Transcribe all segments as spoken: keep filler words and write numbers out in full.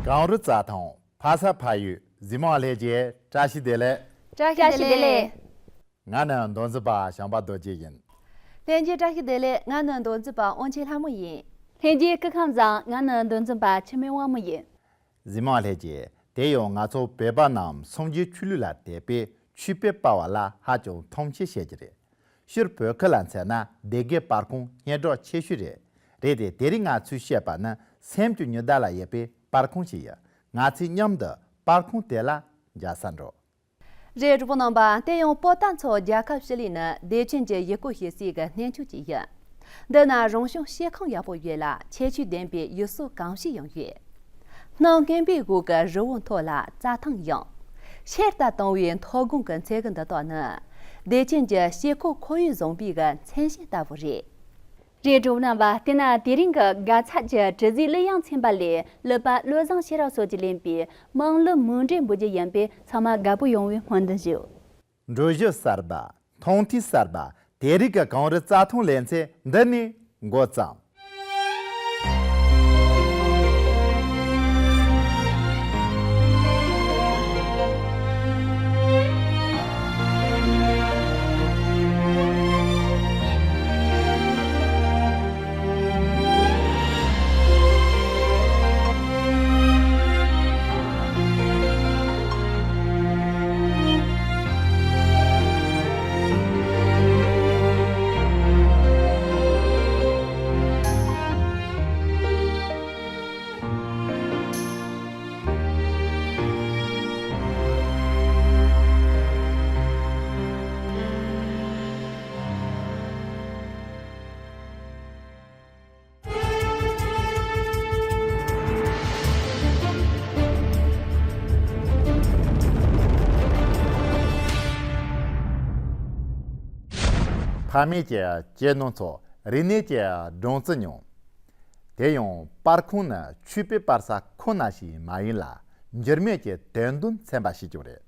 གངས་རི་རྩྭ་ཐང་ཕ་ས་ཕ་ཡུལ། གཟིགས་མོ་བ་ལྷན་རྒྱས་བཀྲ་ཤིས་བདེ་ལེགས། བཀྲ་ཤིས་བདེ་ལེགས། ང་ནི་མདོ་འཛིན་པ་བྱམས་པ་རྡོ་རྗེ་ཡིན། ལྷན་རྒྱས་བཀྲ་ཤིས་བདེ་ལེགས། ང་ནི་མདོ་འཛིན་པ་དབང་ཆེན་ལྷ་མོ་ཡིན། ལྷན་རྒྱས་སྐུ་ཁམས་བཟང་། ང་ནི་མདོ་འཛིན་པ་འཆི་མེད་དབང་མོ་ཡིན། གཟིགས་མོ་བ་ལྷན་རྒྱས། དེ་ཡང་ང་ཚོ་བོད་པ་རྣམས་སངས་རྒྱས་ཆོས་ལུགས་ལ་དད་པའི་ཆོས་པའི་པ་ཕ་ལ་ཧ་ཅང་མཐོང་ཆེན་བྱེད་ཀྱི་རེད། སྤྱིར་བོད་ཁུལ་ལ་མཚོན་ན་སྡེ་དགེ་པར་ཁང་སྙན་གྲགས་ཆེ་ཤོས་རེད། རེད་དེ། དེ་རིང་ང་ཚོས་བཤད་པ་ནི་སེམས་ཀྱི་ཉི་ཟླ་ལ་ཡོད་པའི་པར་ཁང་ཞིག་ཡིན། ང་ཚོས་མཉམ་དུ་པར་ཁང་དེ་ལ་མཇལ་ས་འགྲོ། རེད། གྲོགས་པོ་རྣམ་པ། དེ་ཡང་པོ་ཏཱ་མཚོ་རྒྱལ་ཁབ་ཕྱི་གླིང་ནི་བདེ་ཆེན་གྱི་ཡུལ་སྐོར་བྱེད་སའི་གི་གནས་མཆོག་ཅིག་ཡིན། འདི་ན་རང་བྱུང་སྐྱེ་ཁམས་ཡག་པོ་ཡོད་ལ། ཁྱད་ཆོས་ལྡན་པའི་ཡུལ་སྲོལ་གོམས་གཤིས་ཡང་ཡོད། སྣུམ་རྔོན་པའི་འོག་གི་རི་བོ་མཐོ་ལ་རྩྭ་ཐང་ཡངས། ཤེལ་རྟ་གཏུབ་པའི་མཐོ་སྒང་གི་མཚན་གུ་འདི་དག་ནི་བདེ་ཆེན་གྱི་སྐྱེ་ཁམས་ཁོར་ཡུག་བཟང་པོའི་གི་མཚོན་བྱེད་ལྟ་བུ་རེད། རེད། གྲོགས་རྣམ་པ། དེ་ན་དེ་རིང་གི་དགའ་ཚལ་གྱི་དྲི་ཟའི་གླུ་དབྱངས་ཚན་པ་ལས་གླུ་པ་བློ་བཟང་ཤེས་རབ་སོགས་ཀྱིས་ལེན་པའི་དམངས་གླུ་མུ་འབྲེལ་འབུལ་རྒྱུ་ཡིན་པས། ཚང་མ་དགའ་པོ་ཡོང་བའི་སྨོན་འདུན་ཞུ། འགྲུལ་བཞུད་གསར་པ། མཐོང་ཐོས་གསར་པ། དེ་རིང་གི་གངས་རི་རྩྭ་ཐང་ལེ་ཚན་འདི་ནས་འགོ་བརྩམས། ཕ་མེས་ཀྱི་གྱེས་ནོར་ཚོ། རིག་གནས་ཀྱི་སྦྲང་རྩི་མྱོང་། དེ་ཡང་པར་ཁང་ནི་ཆོས་པའི་པར་ས་ཁོ་ན་ཞིག་མ་ཡིན་ལ། འགྱུར་མེད་ཀྱི་དོན་དོན་ཚན་པ་ཞིག་ཀྱང་རེད།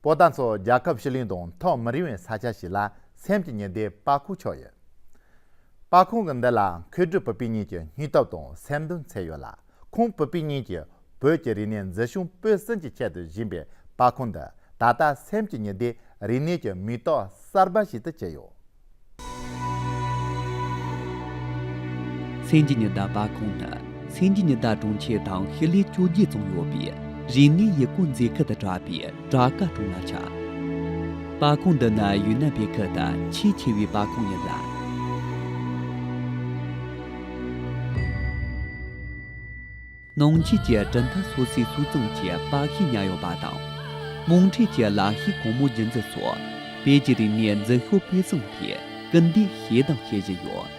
པོ་ཏཱ་མཚོ་རྒྱལ་ཁབ་ཕྱི་གླིང་དང་ཐག་མི་རིང་བའི་ས་ཆ་ཞིག་ལ་སེམས་ཀྱི་ཉི་ཟླའི་པར་ཁང་ཆགས་ཡོད། པར་ཁང་གི་མདུན་ལ་མཁས་གྲུབ་བུ་སྤུན་གཉིས་ཀྱི་སྙིང་སྟོབས་དང་སེམས་འདུན་མཚོན་ཡོད་ལ། ཁོང་བུ་སྤུན་གཉིས་ཀྱིས་བོད་ཀྱི་རིག་གནས་འཛིན་སྐྱོང་སྤེལ་གསུམ་གྱི་ཆེད་དུ་བཞེངས་པའི་པར་ཁང་འདི་ད་ལྟ་སེམས་ཀྱི་ཉི་ཟླའི་རིག་གནས་ཀྱི་མིང་རྟགས་གསར་པ་ཞིག་ཏུ་གྱུར་ཡོད། སེམས་ཀྱི་ཉི་ཟླ་པར་ཁང་ནི་སེམས་ཀྱི་ཉི་ཟླ་གྲོང་ཁྱེར་དང་ཤི་ལི་བཅོ་བརྒྱད་ཙམ་ཡོད་པའི་རིག་གནས་ཡུལ་སྐོར་མཛེས་ཁུལ་དུ་གྲགས་པའི་བྲག་དཀར་གྲོང་ལ་ཆགས། པར་ཁང་འདི་ནི་ཡུན་ནན་བོད་ཁུལ་དུ་ཆེས་ཆེ་བའི་པར་ཁང་ཡིན་ལ། ནང་ཆོས་ཀྱི་གྲུབ་མཐའ་སོ་སོའི་སྲོལ་རྩོམ་གྱི་པར་ཤིང་ཉར་ཡོད་པ་དང་། རྨོངས་ཁྲིད་ཀྱི་ལག་ཤེས་གོང་མོ་རྒྱུན་འཛིན་སོགས་བོད་ཀྱི་རིག་གནས་འཛིན་སྐྱོང་སྤེལ་གསུམ་ཐད་སྐུལ་འདེད་བྱས་དང་བྱེད་བཞིན་ཡོད།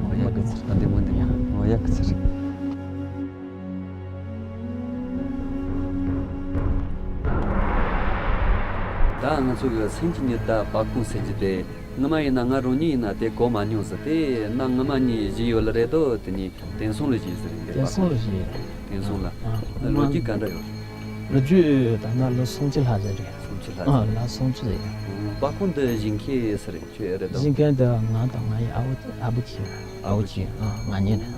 འོ་ཡ་གི་ཚར་ད་འདི་མོ་འདི་ཡ། འོ་ཡ་གི་ཚར། ད་ང་ཚོ་གི་སེམས་ཀྱི་ཉི་ཟླ་པར་ཁང་ཟེར་གྱི་དེ། སྔོན་མ་ཡིན་ན་ང་རང་ཉིད་ཡིན་ན་དེ་གོ་མ་མྱོང་ཟེར། དེ་གནའ་སྔ་མ་ནས་བཞུགས་ཡོད་ལ་རེད་དོ། དེ་ནས་དེང་སང་ལ་བཞུགས་ཟེར་རེད། དེང་སང་ལ་བཞུགས་ཡོད། དེང་སང་ལ། ཨ། ལོ་རྒྱུས་ག་འདྲ་ཡོད། ལོ་རྒྱུས་ད་ལྟ་ལོ་སུམ་ཅུ་ལྷག་ཙམ་རེད། སུམ་ཅུ་ལྷག་ཨ། ཙམ། ལོ་སུམ་ཅུ་རེད། ཨ། པར་ཁང་འདི་བཞེངས་མཁན་སུ་རེད། ཁྱོད་རེད་དམ། བཞེངས་མཁན་དེ་ང་དང་ངའི་ཨ་བོ། ཨ་བོ་གཅིག་ཨ། ང་གཉིས་རེད།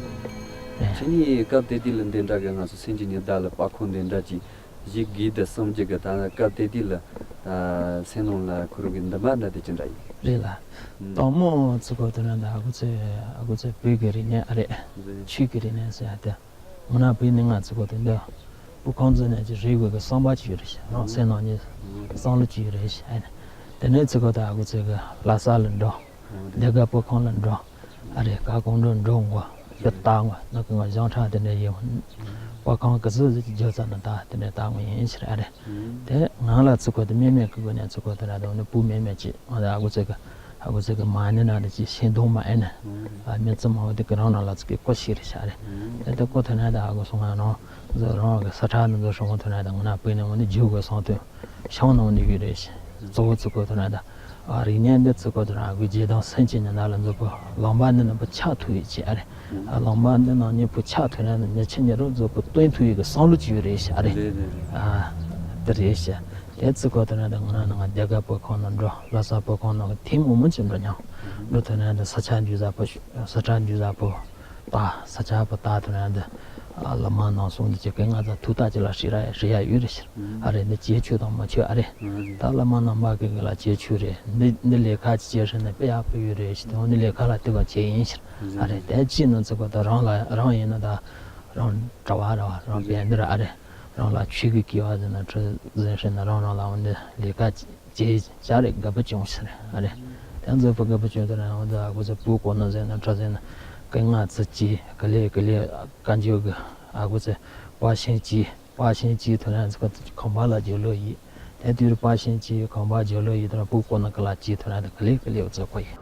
རེད། ཁྱེད་གཉིས་སྐབས་དེ་དུས་ལ་འདི་འདྲ་གི་ང་ཚོ་སེམས་ཀྱི་ཉི་ཟླ་ལ་པར་ཁང་འདི་འདྲ་ཅིག་བཞེངས་དགོས་དེ་བསམ་རྒྱུ་གི་ད་སྐབས་དེ་དུས་ལ་སེམས་ནང་ལ་འཁོར་གི་འདུན་པ་འདྲ་དེ་ཅི་འདྲ་ཡིན། རེད་ལ། ཨུམ། དང་པོ་ཚུགས་སྐབས་དེ་ན་ད་ཨ་ཁུ་ཚོས། ཨ་ཁུ་ཚོས་བོད་ཀྱི་རིག་གནས་ཨ་རེད། རེད། ཆོས་ཀྱི་རིག་གནས་ཟེར་ཡ་དེ། ང་རང་བོད་ནས་ང་ཚུགས་སྐབས་དེ་འདི་པར་ཁང་འཛུགས་ནས་ཅིག་རེད་དགོས་ཀྱི་བསམ་པ་ཅིག་ཡོད་རེད་ཤག་རང་སེམས་ནང་ནས་བསམ་བློ་ཅིག་ཡོད་རེད་ཤག་ཨ་ནི་དེ་ནས་ཚུགས་སྐབས་དེ་ཨ་ཁུ་ཚོས་གི་ལྷ་ས་ལ་འགྲོ། འདི་ག་པར་ཁང་ལ་འགྲོ། ཨ་རེ་ག་གང་འགྲོ་འགྲོ་འགོ་ཤི་ལྟ་འགོ་ནི་གི་ང་གཞུང་ཁྲ་དེ་འདྲ་ཡིན། པར་ཁང་གི་ཟི་ཟི་རྒྱུ་ཚ་ནི་ད་དེ་འདྲ་ལྟ་འགོ་ཡིན་ཕྱིར་ཨ་རེ། དེ་ང་ལ་ཚུགས་སྐབས་དེ་མེ་མེ་གི་སྒོ་ནས་ཚུགས་སྐབས་དེ་ར་དང་ནི་བུ་མེ་མེ་ཅིག་ང་ད་ཨ་ཁུ་ཚོ་གི་ཨ་ཁུ་ཚོ་གི་མ་ཎི་ནང་དུ་ཅིག་ཤིང་སྡོང་མ་ཨེ་ནི། ཨ་མི་ཚེ་མང་བོ་དེ་གི་རང་རང་ལ་ཚུགས་ཀྱི་སྐོར་ཞིག་རེད་ཤག་རེད། དེ་ལྟ་སྐོར་ཐོན་ན་ད་ཨ་ཁུ་སོང་ང་རང་ཚོ་རང་གི་ས་ཁྲ་ནི་ཚོ་སྲུང་བ་ཐོན་ན་ད་ང་ན་བུ་ནི་འོ་ནི་རྒྱུ་གི་སང་དོན་ཤང་ནང་ནི་ཡོད་རེད་ཤག་གཙོ་བོ་ཚུགས་སྐོར་ཐོན་ན་ད། ཨ། རིག་གནས་འདི་ཚོ་ཁོ་ཚོ་རང་གི་རྗེས་འབྲང་སེམས་ཅན་གྱི་ནང་ལ་མཛོད་པ་ལུང་པ་འདི་ནང་བུ་ཆགས་ཐུབ་ཡོད་ཅེས་ཨ་རེད། ཨ། ལུང་པ་འདི་ནང་ནས་བུ་ཆགས་ཐུབ་ན་ནི་ཉི་ཆ་ཉི་རུ་མཛོད་པ་སྟོན་ཐུབ་ཡོད་ཀྱི་བསམ་བློ་ཅིག་ཡོད་རེད་ཤག་ཨ་རེད། རེད་རེད་རེད། ཨ། དེ་རེད་ཤག་དེ་ཚོ་ཁོ་ཐོན་ན་དེ་ང་རང་ནང་རྒྱ་གར་པོ་ཁོང་ནང་འགྲོ། ལྷ་ས་པོ་ཁོང་ནང་གི་ཐེངས་མང་མང་ཅིག་འགྲོ་མྱོང་། འགྲོ་ཐོན་ན་དེ་ས་ཆ་འདི་བཟའ་པོ་ཤོད། ས་ཆ་འདི་བཟའ་པོ་ལྟ། ས་ཆ་པོ་ལྟ་ཐོན་ན་དེ། ཨ། བླ་མ་རྣམ་གསུམ་འདི་ཅིག་གི་ང་ཚོ་ཐུགས་རྟགས་ཅིག་ལ་ཧྲི་ར་ཧྲི་ཡ་ཡོད་རེད་ཤག་ཨ་རེད། འདི་ཅིའི་ཆོས་དང་མ་ཆོས་ཨ་རེད། ད་བླ་མ་རྣམ་པ་གི་གི་ལ་ཅིའི་ཆོས་རེད། འདི་འདི་ལས་ཀ་ཅིག་བྱེད་ཧྲི་ན་དཔེ་ཡག་པོ་ཡོད་རེད་ཤག་དེ་འདི་ལས་ཀ་ལ་དེ་ག་བྱེད་ཡིན་ཤག་ཨ་རེད། དེ་ཅིག་ནང་ཚོ་ག་ད་རང་ལ་རང་ཡིན་ན་ད་རང་གྲྭ་བ་ར་བ་རང་དཔལ་འདི་ར་ཨ་རེད། རང་ལ་ཆོས་ཀྱི་སྐལ་བ་ཟེར་ན་ཁྲི་ཟེར་ཧྲི་ན་རང་རང་ལ་འོན་ཏེ་ལས་ཀ་བྱེད་བྱ་རེད། དགའ་པོ་བྱུང་ཤག་ཨ་རེད། དེ་ཚོ་བུ་དགའ་པོ་བྱུང་དུས་ན་འོན་ཏེ་ཨ་ཁུ་ཚོ་བུ་གོ་ན་ཟེར་ན་ཁྲི་ཟེར་ན་སྐུ་ངལ་ཚུ་གྱིས་ག་ལེ་ག་ལེ་བཀའ་འགྱུར་གི་ཨ་ཁུ་ཚོ་པ་ཤིང་གྱིས་པ་ཤིང་གྱིས་ཐོན་ན་ཁང་པ་ལ་འཇོག་ལོ་ཡིས། དེ་དུས་པ་ཤིང་གྱིས་ཁང་པ་འཇོག་ལོ་ཡིས་དུས་ན་བུ་གོ་ན་ག་ལ་གྱིས་ཐོན་ན་ག་ལེ་ག་ལེ་བ་ཚོ་གོ་ཡིན།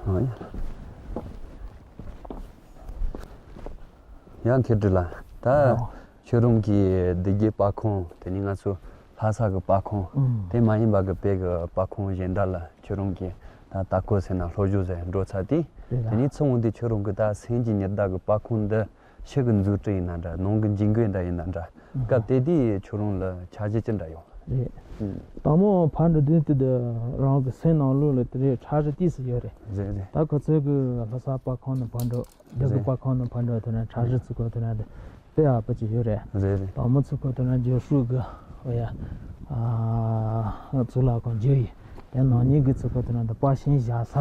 ཡང་མཁས་གྲུབ་ལགས། ད་ཨོ། ཁྱོད་རང་གི་སྡེ་དགེ་པར་ཁང་། དེ་ནས་ང་ཚོ་ལྷ་ས་གི་པར་ཁང་། ཨང་། དེ་མ་ཡིན་པ་གི་བོད་གི་པར་ཁང་གཞན་དག་ལ་ཁྱོད་རང་གི་ད་ལྟ་སྐོར་ཟེར་ན་སློབ་སྦྱོང་ཟེར་འགྲོ་ཚར་དུས། རེད་ལ། དེ་ནས་ཚུར་འོང་དུས་ཁྱོད་རང་གི་ད་སེམས་ཀྱི་ཉི་ཟླ་གི་པར་ཁང་འདི་ཕྱི་གི་མཛུབ་སྤྲིན་ཡིན་ན་འདྲ། ནང་གི་འཇིགས་སྐུལ་འདྲ་ཡིན་ན་འདྲ། ཨང་། སྐབས་དེ་དུས་ཁྱོད་རང་ལ་འཆར་གཞི་ཅི་འདྲ་ཡོད། རེད། ཨང་། དང་མོ་ཕར་འགྲོ་དུས་དེ་དུས་རང་གི་སེམས་ནང་ལོགས་ལ་དེ་རེད། འཆར་གཞི་ཏོག་ཙམ་ཡོད་རེད། རེད་རེད། ད་ཁོ་ཚོ་གི་ལྷ་ས་པར་ཁང་ནས་ཕར་འགྲོ། རྒྱ་གི་རེད། པར་ཁང་ནང་ཕར་འགྲོ་ཐུབ་ན་འཆར་གཞི་ཚུགས་གོ་ཐུབ་ན་དེ་དཔེ་ཡག་པོ་ཅིག་ཡོད་རེད། རེད་རེད། དང་མོ་ཚུགས་གོ་ཐུབ་ན་རྒྱུགས་ཤོག་གི་ཨོ་ཡ། ཨ། གཙུག་ལག་ཁང་བརྒྱུད་ཡིན། དེ་ནང་ཉིད་ཀྱི་ཚུགས་གོ་ཐུབ་ན་དེ་པར་ཤིང་བཞག་ས་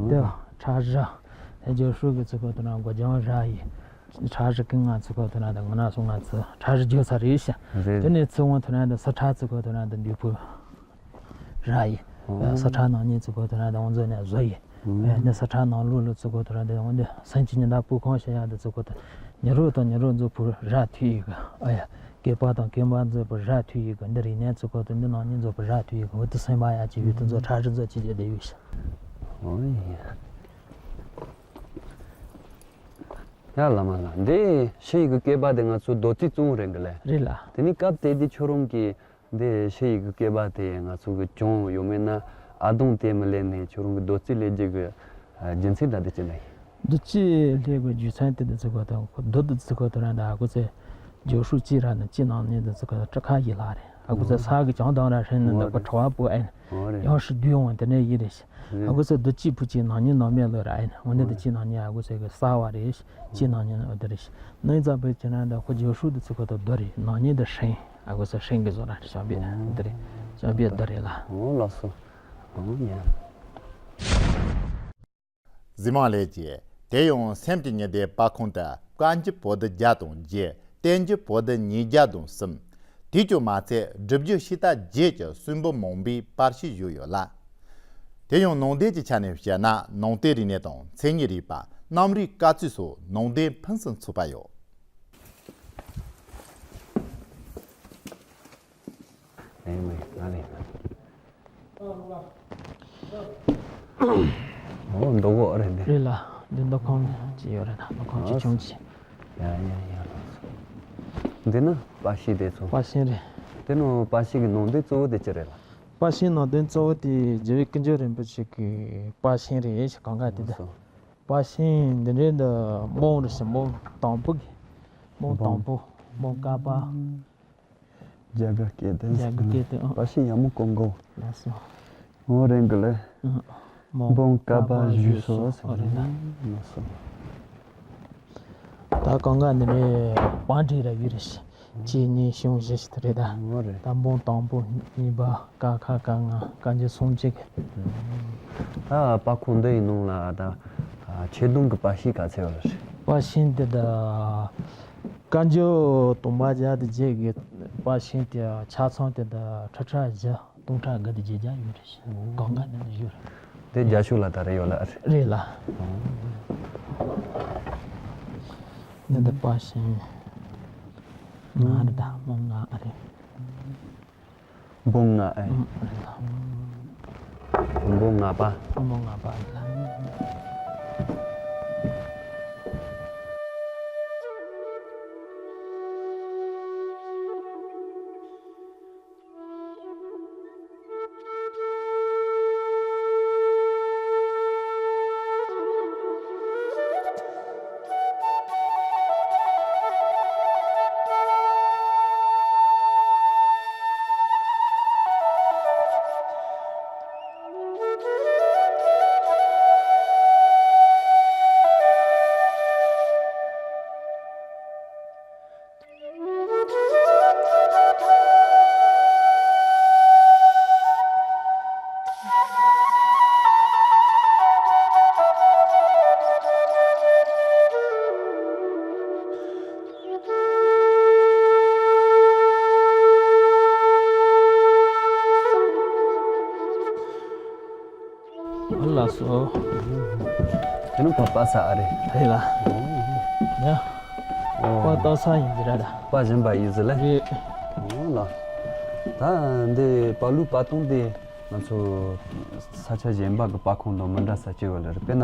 དེ་འཆར་གཞི། དེ་རྒྱུགས་ཤོག་གི་ཚུགས་གོ་ཐུབ་ན་སྒོ་བརྒྱང་བཞག་ཡིན། འཆར་གཞི་གི་ང་ཚུགས་གོ་ཐུབ་ན་དེ་ང་རང་སོང་ང་ཚོ་འཆར་གཞི་བརྒྱུད་ས་རེད་ཤག་རེད། དེ་ནས་ཚུར་འོང་ཐུབ་ན་དེ་སི་ཁྲོན་ཚུགས་གོ་ཐུབ་ན་དེ་འདུས་ཕུ། ར་ཡི། ཨོ། ས་ཁྲ་ནང་ཉིད་ཚུགས་གོ་ཐུབ་ན་དེ་འོང་ཚོ་ནས་བཟོ་ཡི། ཨོ། ཨེ་ནི་ས་ཁྲ་ནང་ལོགས་ལ་ཚུགས་གོ་ཐུབ་ན་དེ་འོང་དེ་སེམས་ཀྱི་ཉི་ཟླ་པུ་ཁོང་ཤ་ཡག་དེ་ཚུགས་གོ་ཐུབ། ཉི་རོ་དང་ཉི་རོ་མཛོད་པུ་ར་ཐུ་ཡི་གི་ཨ་ཡ། སྐེད་པ་དང་སྐེད་པ་མཛོད་པུ་ར་ཐུ་ཡི་གི་འདི་རིག་གནས་ཚུགས་གོ་ཐུབ། འདི་ནང་ཉིད་མཛོད་པུ་ར་ཐུ་ཡི་གི་འོ་དེ་སེམས་པ་ཡག་ཅིག་ཡོད་དེ་ཚོ་ཁྲ་རི་ཚོ་ཅིག་བྱས་དེ་ཡོད་ཤག་ཨོ་ཡ། ཡ་བླ་མ་ལགས། འདི་ཕྱི་ཡི་གི་སྐེད་པ་དེ་ང་ཚོ་རྡོ་རྩིག་བཙུགས་རེད་གི་ལེ། རེད་ལ། དེ་ནི་སྐབས་དེ་དུས་ཁྱོད་རང་གིས་འདི་ཕྱི་ཡི་གི་སྐེད་པ་དེ་ང་ཚོ་གི་གྱོང་ཡོད་མེད་ན་ཨ་དོང་དེ་མི་ལེན་ནས་ཁྱོད་རང་གི་རྡོ་རྩིག་ལས་རྒྱུ་གི་རྒྱུ་མཚན་འདྲ་དེ་ཅི་ན་ཡིན། རྡོ་རྩིག་ལས་གི་རྒྱུ་མཚན་དེ་འདི་ཚོ་ག་དང་རྡོ་འདི་ཚོ་ག་དང་ར་ད་ཨ་ཁུ་ཚེ་རྒྱུགས་ཤོག་གཅིག་ར་ནི་གཅིག་ནང་ནས་འདི་ཚོ་ག་དྲི་ཁ་ཡི་ལ་རེད། ཨ་ཁུ་ཚེ་ས་གི་གྱང་དང་ར་ཧྲེང་ནི་འདི་ག་ཁྲོ་བ་པོ་ཨེ་ནི། ཨོ་རེད། ཡང་ཧྲི་བདུད་འོང་དེ་ནས་ཡི་རེད། ཨ་ཁུ་ཚེ་རྡོ་རྩིག་བུ་གཅིག་ནང་ཉིད་ནང་མེད་ལོ་ར་ཨེ་ནི། འོ་ནི་འདི་གཅིག་ནང་ཉིད་ཨ་ཁུ་ཚེ་གི་ས་བ་རེད། གཅིག་ནང་ཉིད་འོ་དེ་རེད། ནང་ཙམ་པའི་ཁྱེད་རང་འདི་ཁོ་རྒྱུགས་ཤོག་འདི་ཚོ་ག་དང་རྡོ་རེད། ནང་ཉིད་འདི་ཧྲེང་། ཨ་ཁུ་ཚེ་ཧྲེང་གི་བཟོ་ར་ཞབས་པད་འདི་རེད། ཞབས་པད་རྡོ་རེད་ལ། ཨོ་ལགས་སོ། ཨོ་ཡ། གཟིགས་མང་ལས་ཀྱི། དེ་ཡང་སེམས་ཀྱི་ཉི་ཟླའི་པར་ཁུང་དུ་བཀའ་འགྱུར་པོ་ཏི་བརྒྱ་དང་བརྒྱད། བསྟན་འགྱུར་པོ་ཏི་ཉིས་བརྒྱ་དང་གསུམ། དེ་ཙམ་མ་ཚད་སྒྲུབ་བརྒྱུད་ཕྱི་ལྟར་བརྒྱད་ཀྱི་གསུང་འབུམ་མང་པོའི་པར་ཤིང་བཞུགས་ཡོད་ལ། དེ་ཡང་ནང་བསྟན་གྱི་ཆ་ནས་བཤད་ན་ནང་བསྟན་རིག་གནས་དང་མཚན་ཉིད་རིག་པ། གནམ་རིག་སྐར་རྩིས་སོགས་ནང་བསྟན་ཕུན་སུམ་ཚོགས་པ་ཡོད། ཨེ་མེ་ང་ལས། ཨོ་མདོ་གོ་རེད་འདི། རེད་ལ། འདི་མདོ་ཁང་ཅིག་ཡོད་རེད་ད། མདོ་ཁང་ཅིག་ཆུང་ཅིག་ཡ་ཡ་ཡ། འདི་ནི་པར་ཤིང་དེ་ཚོ། པར་ཤིང་རེད། དེ་ནི་པར་ཤིང་གི་ནང་དོན་གཙོ་བོ་དེ་ཅི་རེད་ལ། པར་ཤིང་ནང་དོན་གཙོ་བོ་དེ་རྒྱལ་བའི་སྐུ་ཕྲེང་རིན་པོ་ཆེ་གི་པར་ཤིང་རེད་ཞེས་གང་ག་དེ་འདི། ཨོ་སོ། པར་ཤིང་འདི་འདྲའི་འདི་འབུམ་རེ་ཞིག་འབུམ་དང་པོ་གི། འབུམ་དང་པོ། འབུམ་དཀར་པ། རྒྱ་གར་སྐད་དེ། རྒྱ་གར་སྐད་དེ། ཨ། པར་ཤིང་ཡ་མོ་ཀོང་གོ། ལགས་སོ། འོ་རེད་གི་ལེ། ཨ། འབུམ་དཀར་པ་བཞུགས་སོ་ཟེར་གི་ལེ། ལགས་སོ། ད་གང་ག་འདི་ནས་པར་འདྲ་ར་ཡོད་རེད་ཤག་གཅིག་གཉིས་གསུམ་བཞི་ཞིག་རེད་ད། འོ་རེད། ད་འབུམ་དང་པོ་གཉིས་པ། ཀ་ཁ་ཀ་ང་བཀའ་འགྱུར་སུམ་ཅུ་གི། ད་པར་ཁུང་འདི་ཡི་ནང་ལ་ད་ཆེ་བསྡོམས་ཀྱི་པར་ཤིང་ག་ཚད་ཡོད་རེད། པར་ཤིང་དེ་ད་བཀའ་འགྱུར་དུམ་པ་བརྒྱ་དང་བརྒྱད་ཀྱི་པར་ཤིང་དེ་ཆ་ཚང་དེ་ད་ཁྲི་ཕྲག་བཞི་སྟོང་ཕྲག་དགུ་དང་བརྒྱད་བརྒྱ་ཡོད་རེད། གང་ག་ནས་ཡོད་རེད། དེ་རྒྱ་ཤོག་ལ་ད་རེ་ཡོད་ལ་རེད། རེད་ལ། འདི་ད་པར་ཤིང་ལྔ་རེད་ད། མོ་ལྔ་རེད། འབུམ་ལྔ་ཨེ། ཨུམ། འབུམ་ལྔ་པ། འབུམ་ལྔ་པ་ལ། སོ། དེ་ནི་པ་པ་ས་ཨ་རེད། རེད་ལ། ཡ། ཨོ། པ་ཏོ་ས་ཡིན་གྱི་ར་ད། པ་བཞིན་པ་ཡིན་ཟེར་ལ། རེད། ཨོ་ལ། ད་འདི་པ་ལུ་པ་ཏོང་དེ་ང་ཚོ་ས་ཆ་གཞན་པ་གི་པ་ཁོང་དང་མི་འདྲ་ས་ཅིག་ཡོད་ལ་རེད། དཔེར་ན་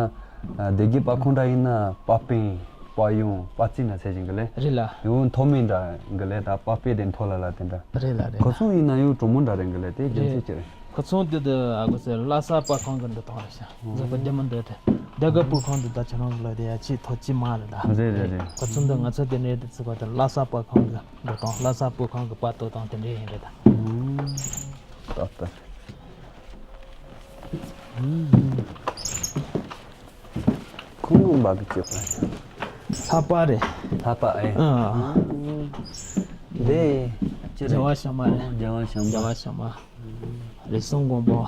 སྡེ་དགེ་པ་ཁོང་འདྲ་ཡིན་ན་པ་པིན། པ་ཡོང་པ་ཙི་ན་ཚད་ཅན་གི་ལེ། རེད་ལ། ཡོང་མཐོ་དམན་འདྲ་གི་ལེ། ད་པ་པེ་དེ་མཐོ་ལ་ལ་དེ་འདྲ། རེད་ལ་རེད་ལ། ཁོ་ཚོ་ཡིན་ན་ཡོང་གྲོང་མོ་འདྲ་རེད་གི་ལེ། དེ་རྒྱུ་མཚན་ཅི་རེད། ཁོ་ཚོ་དེ་དུ་ཨ་གོ་སེ་ལྷ་ས་པ་ཁང་གི་འདི་དང་རེད་ཤག་འཛམ་བུ་རྒྱ་མི་འདི་དེ་རྒྱ་གར་པུ་ཁང་དུ་ད་ཁྱེད་རང་གི་ལ་དེ་ཡ་ཆེས་མཐོ་ཆེས་མ་རེད་ད། རེད་རེད་རེད། ཁོ་ཚོ་འདི་ང་ཚོ་དེ་འདྲའི་དུ་ཚུགས་པ་དེ་ལྷ་ས་པ་ཁང་གི་འདི་དང་ལྷ་ས་པུ་ཁང་གི་པ་ཏོ་དང་དེ་འདྲའི་ཡིན་རེད་ད། ཨུམ། ཏག་ཏག་ཁོང་ལུང་པ་གི་སྤྱོད་པ་རེད། ལྷ་པ་རེད། ལྷ་པ་ཨེ། ཨ། འདི་ཅི་རེད། རྒྱལ་བ་བྱམས་པ་རེད། རྒྱལ་བ་བྱམས་པ། རྒྱལ་བ་བྱམས་པ། རིགས་གསུམ་མགོན་པོ།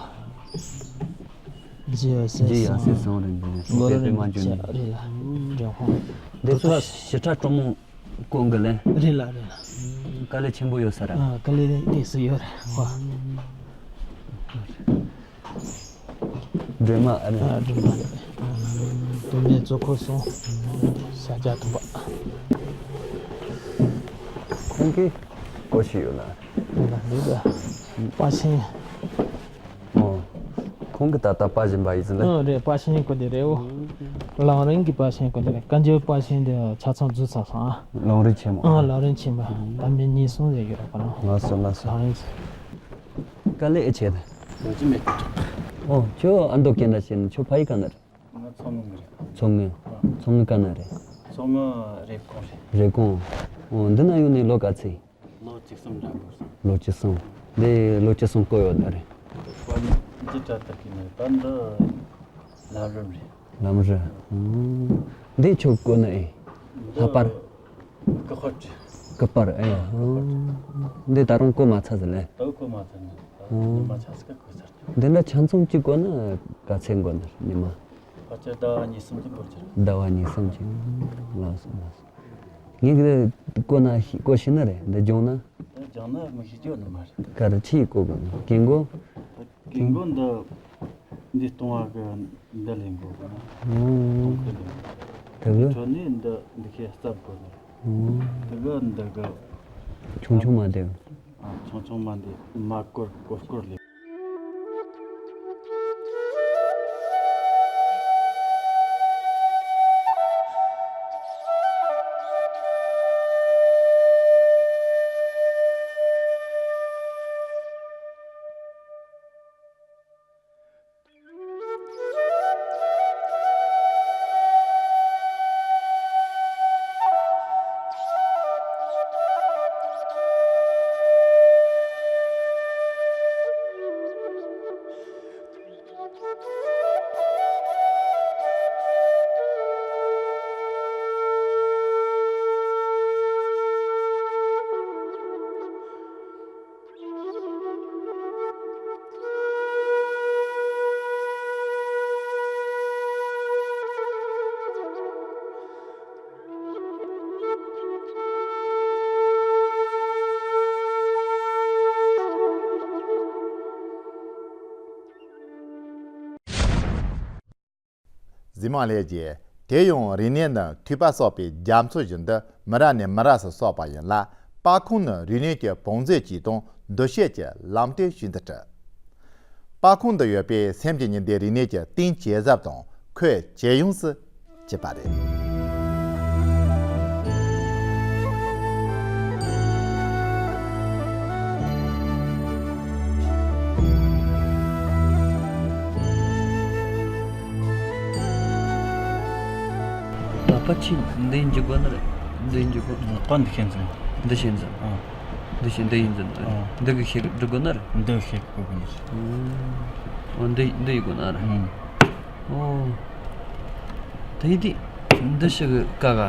རྗེ་ཡབ་སྲས་རྗེ་ཡབ་སྲས་གསུམ་གསུམ་རེད་འདི། གོ་པལ་པདྨ་འབྱུང་གནས། རེད་ལ། འབྲི་གུང་། འདི་ཚོ་ཞི་ཁྲ་གྲོང་མོ་སྐོར་གི་ལེ། རེད་ལ་རེད་ལ། དཀའ་ལས་ཆེན་པོ་ཡོད་ས་ར། ཨ། དཀའ་ལས་དེ་སུ་ཡོད་རེད་ཧོ། སྒྲོལ་མ་ཨ་ནི། ཨ། སྒྲོལ་མ་རེད། སྟོད་སྨད་གཙོ་འཁོར་གསུམ། ཤཱཀྱ་ཐུབ་པ། ཁོང་གིས་སྐོར་ཞིག་ཡོད་ལ། ཡོད་ལ་འདུག་ག་པ་ཆེན། ཨོ། ཁོང་གི་ད་ལྟ་པ་བཞིན་པ་ཡིན་ཟིན་ལ། ཨ་རེད། པ་ཆེན་སྐོར་དེ་རེད་འོ། ལམ་རིམ་གྱི་པ་ཆེན་སྐོར་དེ་རེད། བཀའ་འགྱུར་པ་ཆེན་དེ་ཆ་ཚང་འཛུལ་ཚར་སོང་ཨ། ལམ་རིམ་ཆེན་མོ། ཨ། ལམ་རིམ་ཆེན་པ། ད་མི་གཉིས་གསུམ་རེ་ཡོད་རེད་པ་ལ། ལགས་སོ་ལགས་སོ། ལམ་རིམ་ཆེན། དཀའ་ལས་ཨེ་ཆེ་ད། ཡོང་གི་མེད། ཨོ། ཁྱོད་ཨ་མདོ་སྐད་འདྲ་བྱས་ནས་ཁྱོད་ཕ་ཡུལ་ག་ན་རེད། ང་མཚོ་སྔོན་གི་རེད། མཚོ་སྔོན། ཨ། མཚོ་སྔོན་ག་ན་རེད། མཚོ་སྔོན་རེབ་གོང་རེད། རེབ་གོང་། ཨོ། འདི་ན་ཡོང་ནས་ལོ་ག་ཚོད། ལོ་བཅུ་གསུམ་འདྲ་འགོར་སོང་། ལོ་བཅུ་གསུམ། འདི་ལོ་བཅུ་གསུམ་སྐོར་ཡོད་ན་རེད། ཁོ་འདི་གྲྭ་ལྟར་གི་ནས་ད་འདི་ལམ་རིམ་རེད། ལམ་རིམ། ཨང་། འདི་ཁྱོད་སྐོར་ན་ཨེ། ལྷག་པར། ཀི་ཧོར་རེད། ཀི་པར་ཨེ། ཨང་། འདི་ད་རུང་སྐོར་མ་ཚར་ཟིན་ལེ། ད་སྐོར་མ་ཚར་ནས་ད་ཨང་། ཉི་མ་ཆ་ཟིག་ག་སྐོར་ཚར་རྒྱུ། འདི་འདྲ་ཆ་ཚང་གཅིག་སྐོར་ན་ག་ཚད་འགོར་ན་ཉི་མ། ཕལ་ཆེར་ཟླ་བ་གཉིས་གསུམ་གྱི་འགོར་རྒྱུ་རེད། ཟླ་བ་གཉིས་གསུམ་གྱི། ལགས་སོ་ལགས་སོ། ངས་གི་བཀོད་ན་ཤི་བཀོད་ཤི་ན་རེད། འདི་སྦྱོང་ན། འདི་སྦྱོང་ན་མི་ཤི་རྒྱུ་ནི་མ་རེད། ག་རེ་ཆི་བཀོད་གི་གན་གོ། གན་གོ་འདི་འདི་གཏོང་བ་གི་འདི་ལེན་གོ་གི་ན། ཨོ། གཏོང་གི་ལེན་གོ། དེ་གི་ཁྲོད་ནས་འདི་འདི་ཁའི་རྩབ་གོ་ནི། ཨོ། དེ་གི་འདི་གི་ཆུང་ཆུང་མ་འདི། ཨ། ཆུང་ཆུང་མ་འདི་མ་སྐོར་སྐོར་སྐོར་ལེན། གཟིགས་མོ་ལྷན་རྒྱས། དེ་ཡང་རིག་གནས་ནི་མཐུད་པ་གསོག་པའི་རྒྱ་མཚོ་བཞིན་དུ་མི་རབས་ནས་མི་རབས་སུ་གསོག་པ་ཡིན་ལ། པར་ཁུང་ནི་རིག་གནས་ཀྱི་བང་མཛོད་ཅིག་དང་འདུ་ཤེས་ཀྱི་ལམ་སྟོན་ཞིག་ཏུ་གྲུབ། པར་ཁུང་དུ་ཡོད་པའི་སེམས་ཀྱི་ཉི་ཟླའི་རིག་གནས་ཀྱི་རྟེན་ཇེ་ཟབ་དང་ཁོད་ཇེ་ཡངས་སུ་ཕྱིན་པ་རེད། ད་ཕར་ཕྱིན་འདི་འཇུག་དགོས་ནི་རེད། འདི་འཇུག་དགོས། ལག་པ་འདི་ཤེས་འཛིན། འདི་ཤེས་འཛིན། ཨ། འདི་ཤེས་འདི་ཡིན་འཛིན། ཨ། འདི་གི་ཤེས་འགྲོ་དགོས་ནི་རེད། འདི་ཤེས་དགོས་ནི་རེད། ཨོ། འདི་འདི་ཡི་དགོས་ན་རེད། ཨང་། ཨོ། དེ་ཡིན་དུས་འདི་ཞིག་གི་ཀ་ག་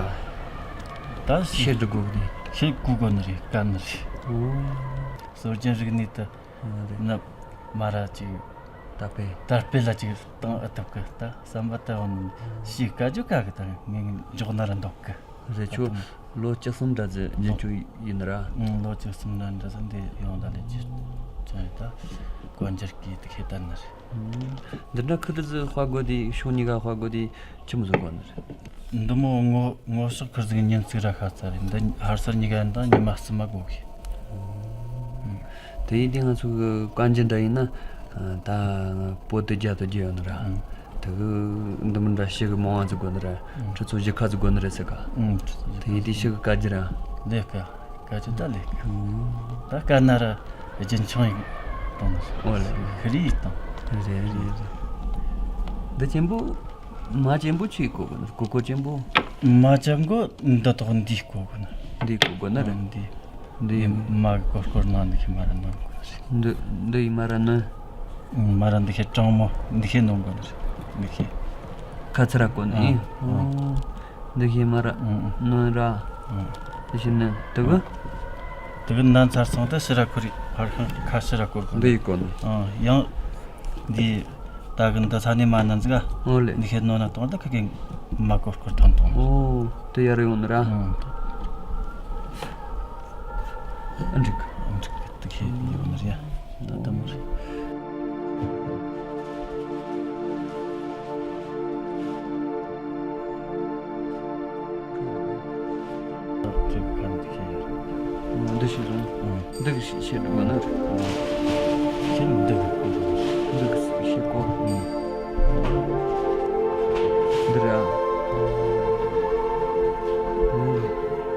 ད་ཤེས་འགྲོ་དགོས་ནི། ཤེས་དགོས་ནི་རེད། དཀའ་ནི་རེད། ཨོ། སྲོལ་རྒྱུན་རིག་གནས་དེ། ཨ། རེད། ནི་མ་ར་ཅིག་ད་དཔེ། ད་དཔེ་ལ་ཅིག་བཏང་ཨེ་ཐུབ་གི། ད་བསམ་པ་ད་འོ་ནི་ཤེས་དཀའ་རྒྱུ་དཀའ་གི། ད་ངས་འཇོག་ན་ར་འདོག་གི། རེད། ཁྱོད་ལོ་བཅུ་གསུམ་འདྲ་ཟིག་རྒྱུན་འཁྱོངས་ཡིན་ནི་ར། ཨང་། ལོ་བཅུ་གསུམ་འདྲ་འདྲ་ཟིག་འདི་ཡོང་ད་ལས་ཅི་ཅང་ཡོད། ད་གོ་འགྱུར་གི་དེ་ཁེ་ད་ནི་རེད། འདི་འདྲ་ཁུ་རུ་ཟི་དཔའ་རྒོད་དེ་ཤོག་གཉིས་ཀ་དཔའ་རྒོད་དེ་ཆི་མོ་ཟིག་དགོ་ནི་རེད། འདི་མོ་ངོ་ངོ་ཤོག་ཁུ་རུ་ཟི་གི་ཉིན་ཚིག་ར་ཤ་ཚ་རེད། འདི་ཧར་སར་གཉིས་ཀ་ཡིན་དང་ཉི་མ་བསུ་མ་དགོ་གི། དེ་ཡིན་དུས་ང་ཚོ་གི་བཀའ་འགྱུར་འདྲ་ཡིན་ན། ད་པོ་ཏི་བརྒྱ་དང་བརྒྱད་ཡོད་ནི་ར། ཨང་། དེ་གི་འདི་མི་འདྲ་ཞིག་གི་མང་བ་ཟིག་དགོ་ནི་ར། ཨང་། ཁྲི་ཚོ་བཞི་ཁ་ཟིག་དགོ་ནི་རེད་ཟེར་ག། ཨང་། ཁྲི་ཚོ་བཞི་དེ་ཡིན་དུས་ཞིག་གི་བཀའ་འགྱུར་ར། ལས་ཀ་བཀའ་འགྱུར་ད་ལས་ཀ། ཨང་། ད་དཀའ་ན་ར་རྒྱུན་འཁྱོངས་ཡིན་གཏོང་ནི། ཨོ་ལེ། ཤི་རི་ཡིན་གཏོང་། རེད་རེད་རེད། འདི་ཆེན་པོ། མ་ཆེན་པོ་ཆི་བཀོལ་དགོས་ན། ཀོ་ཀོ་ཆེན་པོ། མ་ཆེན་པོ་འདི་དག་འདི་བཀོལ་དགོས་ན། འདི་བཀོལ་དགོས་ན་རེད། འདི། འདི་མ་གི་ཀོར་ཀོར་ནང་འདི་ཁེ་མ་ར་ནོན་དགོས་ན་རེད། འདི་འདི་ཡི་མ་ར་ནོན། མ་ར་འདི་ཁེ་གྲང་མོ་འདི་ཁེ་ནོན་དགོས་ན་རེད། འདི་ཁེ། ཁ་ཚ་ར་བཀོལ་ན་ཡིན། ཨ། ཨ། འདི་ཁེ་མ་ར་ཨ། ནོན་ར། ཨ། འདི་ཤི་ནི་དུ་གི། དུ་གི་ནན་ཚར་སོང་ད་ཕྱི་ར་ཁུར་ཡི་ཕར་ཁ་ཕྱི་ར་བཀོལ་དགོས། འདི་ཡི་བཀོལ་ན། ཨ། ཡང་འདི། ད་གི་འདི་ས་ནས་མ་ནན་ཟིག་ག། ཨོ་ལེ། འདི་ཁེ་ནོ་ན་གཏོང་ད་ཁ་གི་མ་ཀོར་ཀོར་ཐོན་གཏོང་། ཨོ། དེ་ཡར་ཡོང་ནི་ར། ཨང་། ཨ་འགྲིག་ཨ་འགྲིག་དེ་ཁེ་ཡོང་ནི་ར། ད་ད་མོ་རེད། འདི་ཤེས་རུང་། འདི་གི་ཤེས་འགྲོ་ན། ཤེས་འདི་གི་འདི་གི་ཤེས་གོ། འདི་ར།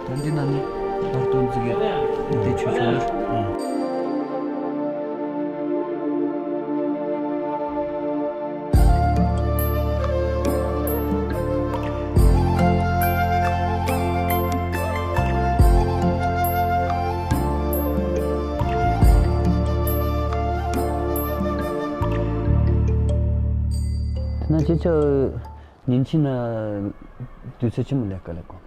ད་འདི་ན་ནི་བར་སྟོང་ཙི་གི་འདི་ཆུ་ཆུ་ནི། དེ་ན་ཁྱེད་ཚོ་ཉིན་གཅིག་ན་དུས་ཚོད་ཆི་མོ་ལས་ཀ་ལས་དགོས།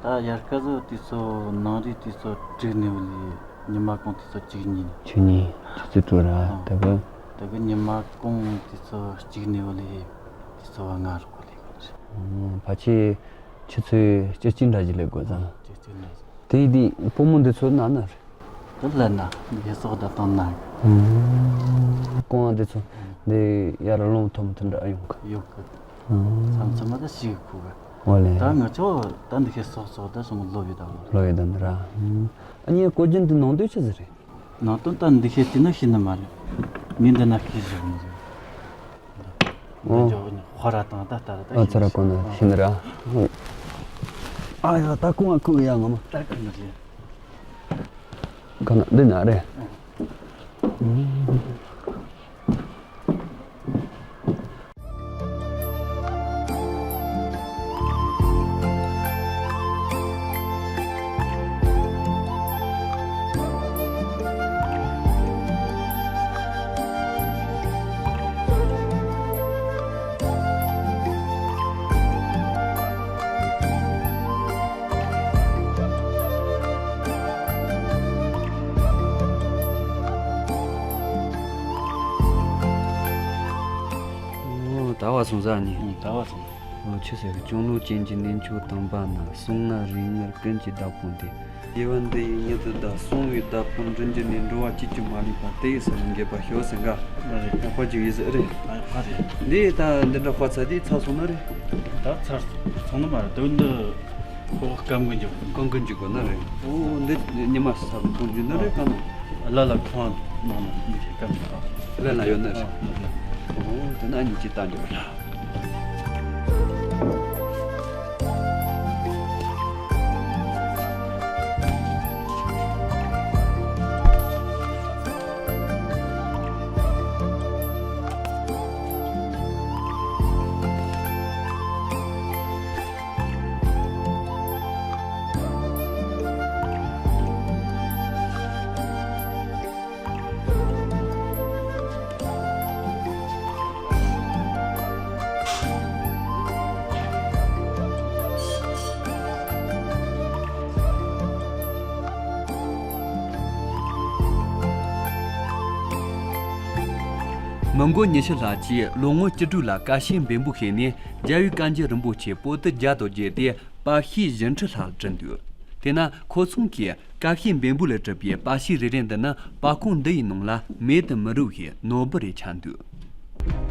ད་དབྱར་ཁ་ཟི་དུས་ཚོད་ནང་རི་དུས་ཚོད་དྲུག་ནས་བ་ལས། ཉི་མ་གུང་དུས་ཚོད་བཅུ་གཉིས། བཅུ་གཉིས། ཆུ་ཚོད་དྲུག་ར། ཨང་། དེ་གི། དེ་གི་ཉི་མ་གུང་དུས་ཚོད་གཅིག་ནས་བ་ལས་དུས་ཚོད་ལྔ་རུ་གོ་ལས་གོ་རེད། ཨང་། ཕལ་ཆེར་ཆུ་ཚོད་བཅུ་གཅིག་འདྲ་ཞིག་ལས་དགོས་ཙང་། བཅུ་གཅིག་འདྲ་ཞིག་དེ་ཡི་དེ་སྤོ་མོ་འདི་ཚོ་ན་ན་རེད། དེ་ལ་ན་འདི་སོགས་ད་བཏང་ན། ཨང་། ཀོང་འདི་ཚོ་འདི་ཡར་ལོང་ཐོམ་ཐོམ་འདྲ་ཡོང་གི། ཡོང་གི། ཨང་། མཚམས་མཚམས་མ་ད་ཞིག་ཁུག་གི། ཨོ་ལེ། ད་ང་ཚོ་ད་འདི་ཁེ་སོགས་སོགས་ད་སོང་ལོ་ཡོད་ད་མོ། ལོ་ཡོད་ད་འདི་ར། ཨང་། ཨ་ནི་ཀོ་ཅན་དུ་ནང་དོན་ཆི་ཟིག་རེད། ནང་དོན་ད་འདི་ཤེས་དེ་ན་ཤེས་ནི་མ་རེད། མི་འདི་ན་ཤེས་བཞག་མི་རེད། འདི་ཨོ། འཇོག་ནི་ཧོ་ར་དང་ད་ལྟ་ར་ད་ཨ་ཤེས་ཚ་ར་ནི་གོ་ན་ཤེས་ཤེས་ནི་ར། ཨ་ཡ་ད་ཀུང་ཨ་ཀུང་ཡ་ང་མ། ད་ཀུང་ནི་རེད། ག་ན་འདི་ན་རེད། ཨོ། ཨོ། ད་བ་སོང་ཟ་ནི། ཨོ། ད་བ་སོང་། ཨོ། ཆི་ཟེར། ལྕང་ལོ་ཅན་གྱི་གནས་མཆོག་དམ་པ་ན། གསུང་ངག་རིགས་ལྔར་ཀུན་གྱི་བདག་པོ་འདི། དགེ་བ་འདི་ཡིས་མྱུར་དུ་བདག་གསང་བའི་བདག་པོ་མགྲིན་བཅུ་ནས། འགྲོ་བ་བཅུད་ཀྱིས་མ་ལུས་པ། དེ་ཡི་ས་ལ་འགོད་པར་ཤོག་ཟེར་ག། ཨ་རེད། ཡག་པ་ཅིག་ཡིན་ཟེར་རེད། ཨ་རེད། འདི་ད་འདི་འདྲ་དཔའ་ཚ་དེ་ཚར་སོང་ན་རེད། ད་ཚར་སོང་ན་མ་རེད། དོན་འདི། ཁོ་སྐམ་གི་འཇུག་སྐམ་གི་འཇུག་གོ་ན་རེད། ཨོ། འདི་ཉི་མ་ས་ལ་ཐོན་རྒྱུ་ན་རེད་ག་ན། ལ་ལ་ཁོང་ནང་ན་འདི་སྐམ་གི། ལ་ལ་ཡོད་ན་རེད། ཨོ། དེ་ན་ཉིན་གཅིག་བཏང་འཇུག་ར། མི་མགོ་ཉི་ཤུ་ལྷག་གིས་ལོ་ངོ་བཅུ་དྲུག་ལ་ཀ་ཤི་འབེན་པུ་ཞེས་ནས་རྒྱལ་བའི་བཀའ་འགྱུར་རིན་པོ་ཆེ་པོ་ཏི་བརྒྱ་དང་བརྒྱད་དེ་པར་ཤིང་བཞི་ཁྲི་ལྷག་བྲིས་འདུག་དེས་ན་ཁོ་ཚོ་གིས་ཀ་ཤི་འབེན་པུ་ལས་གྲུབ་པའི་པར་ཤིང་རེ་རེ་འདི་ནི་པར་ཁོང་འདི་ཡི་ནང་ལ་མེད་དུ་མི་རུང་བའི་ནོར་བུ་རེ་ཆགས་འདུག་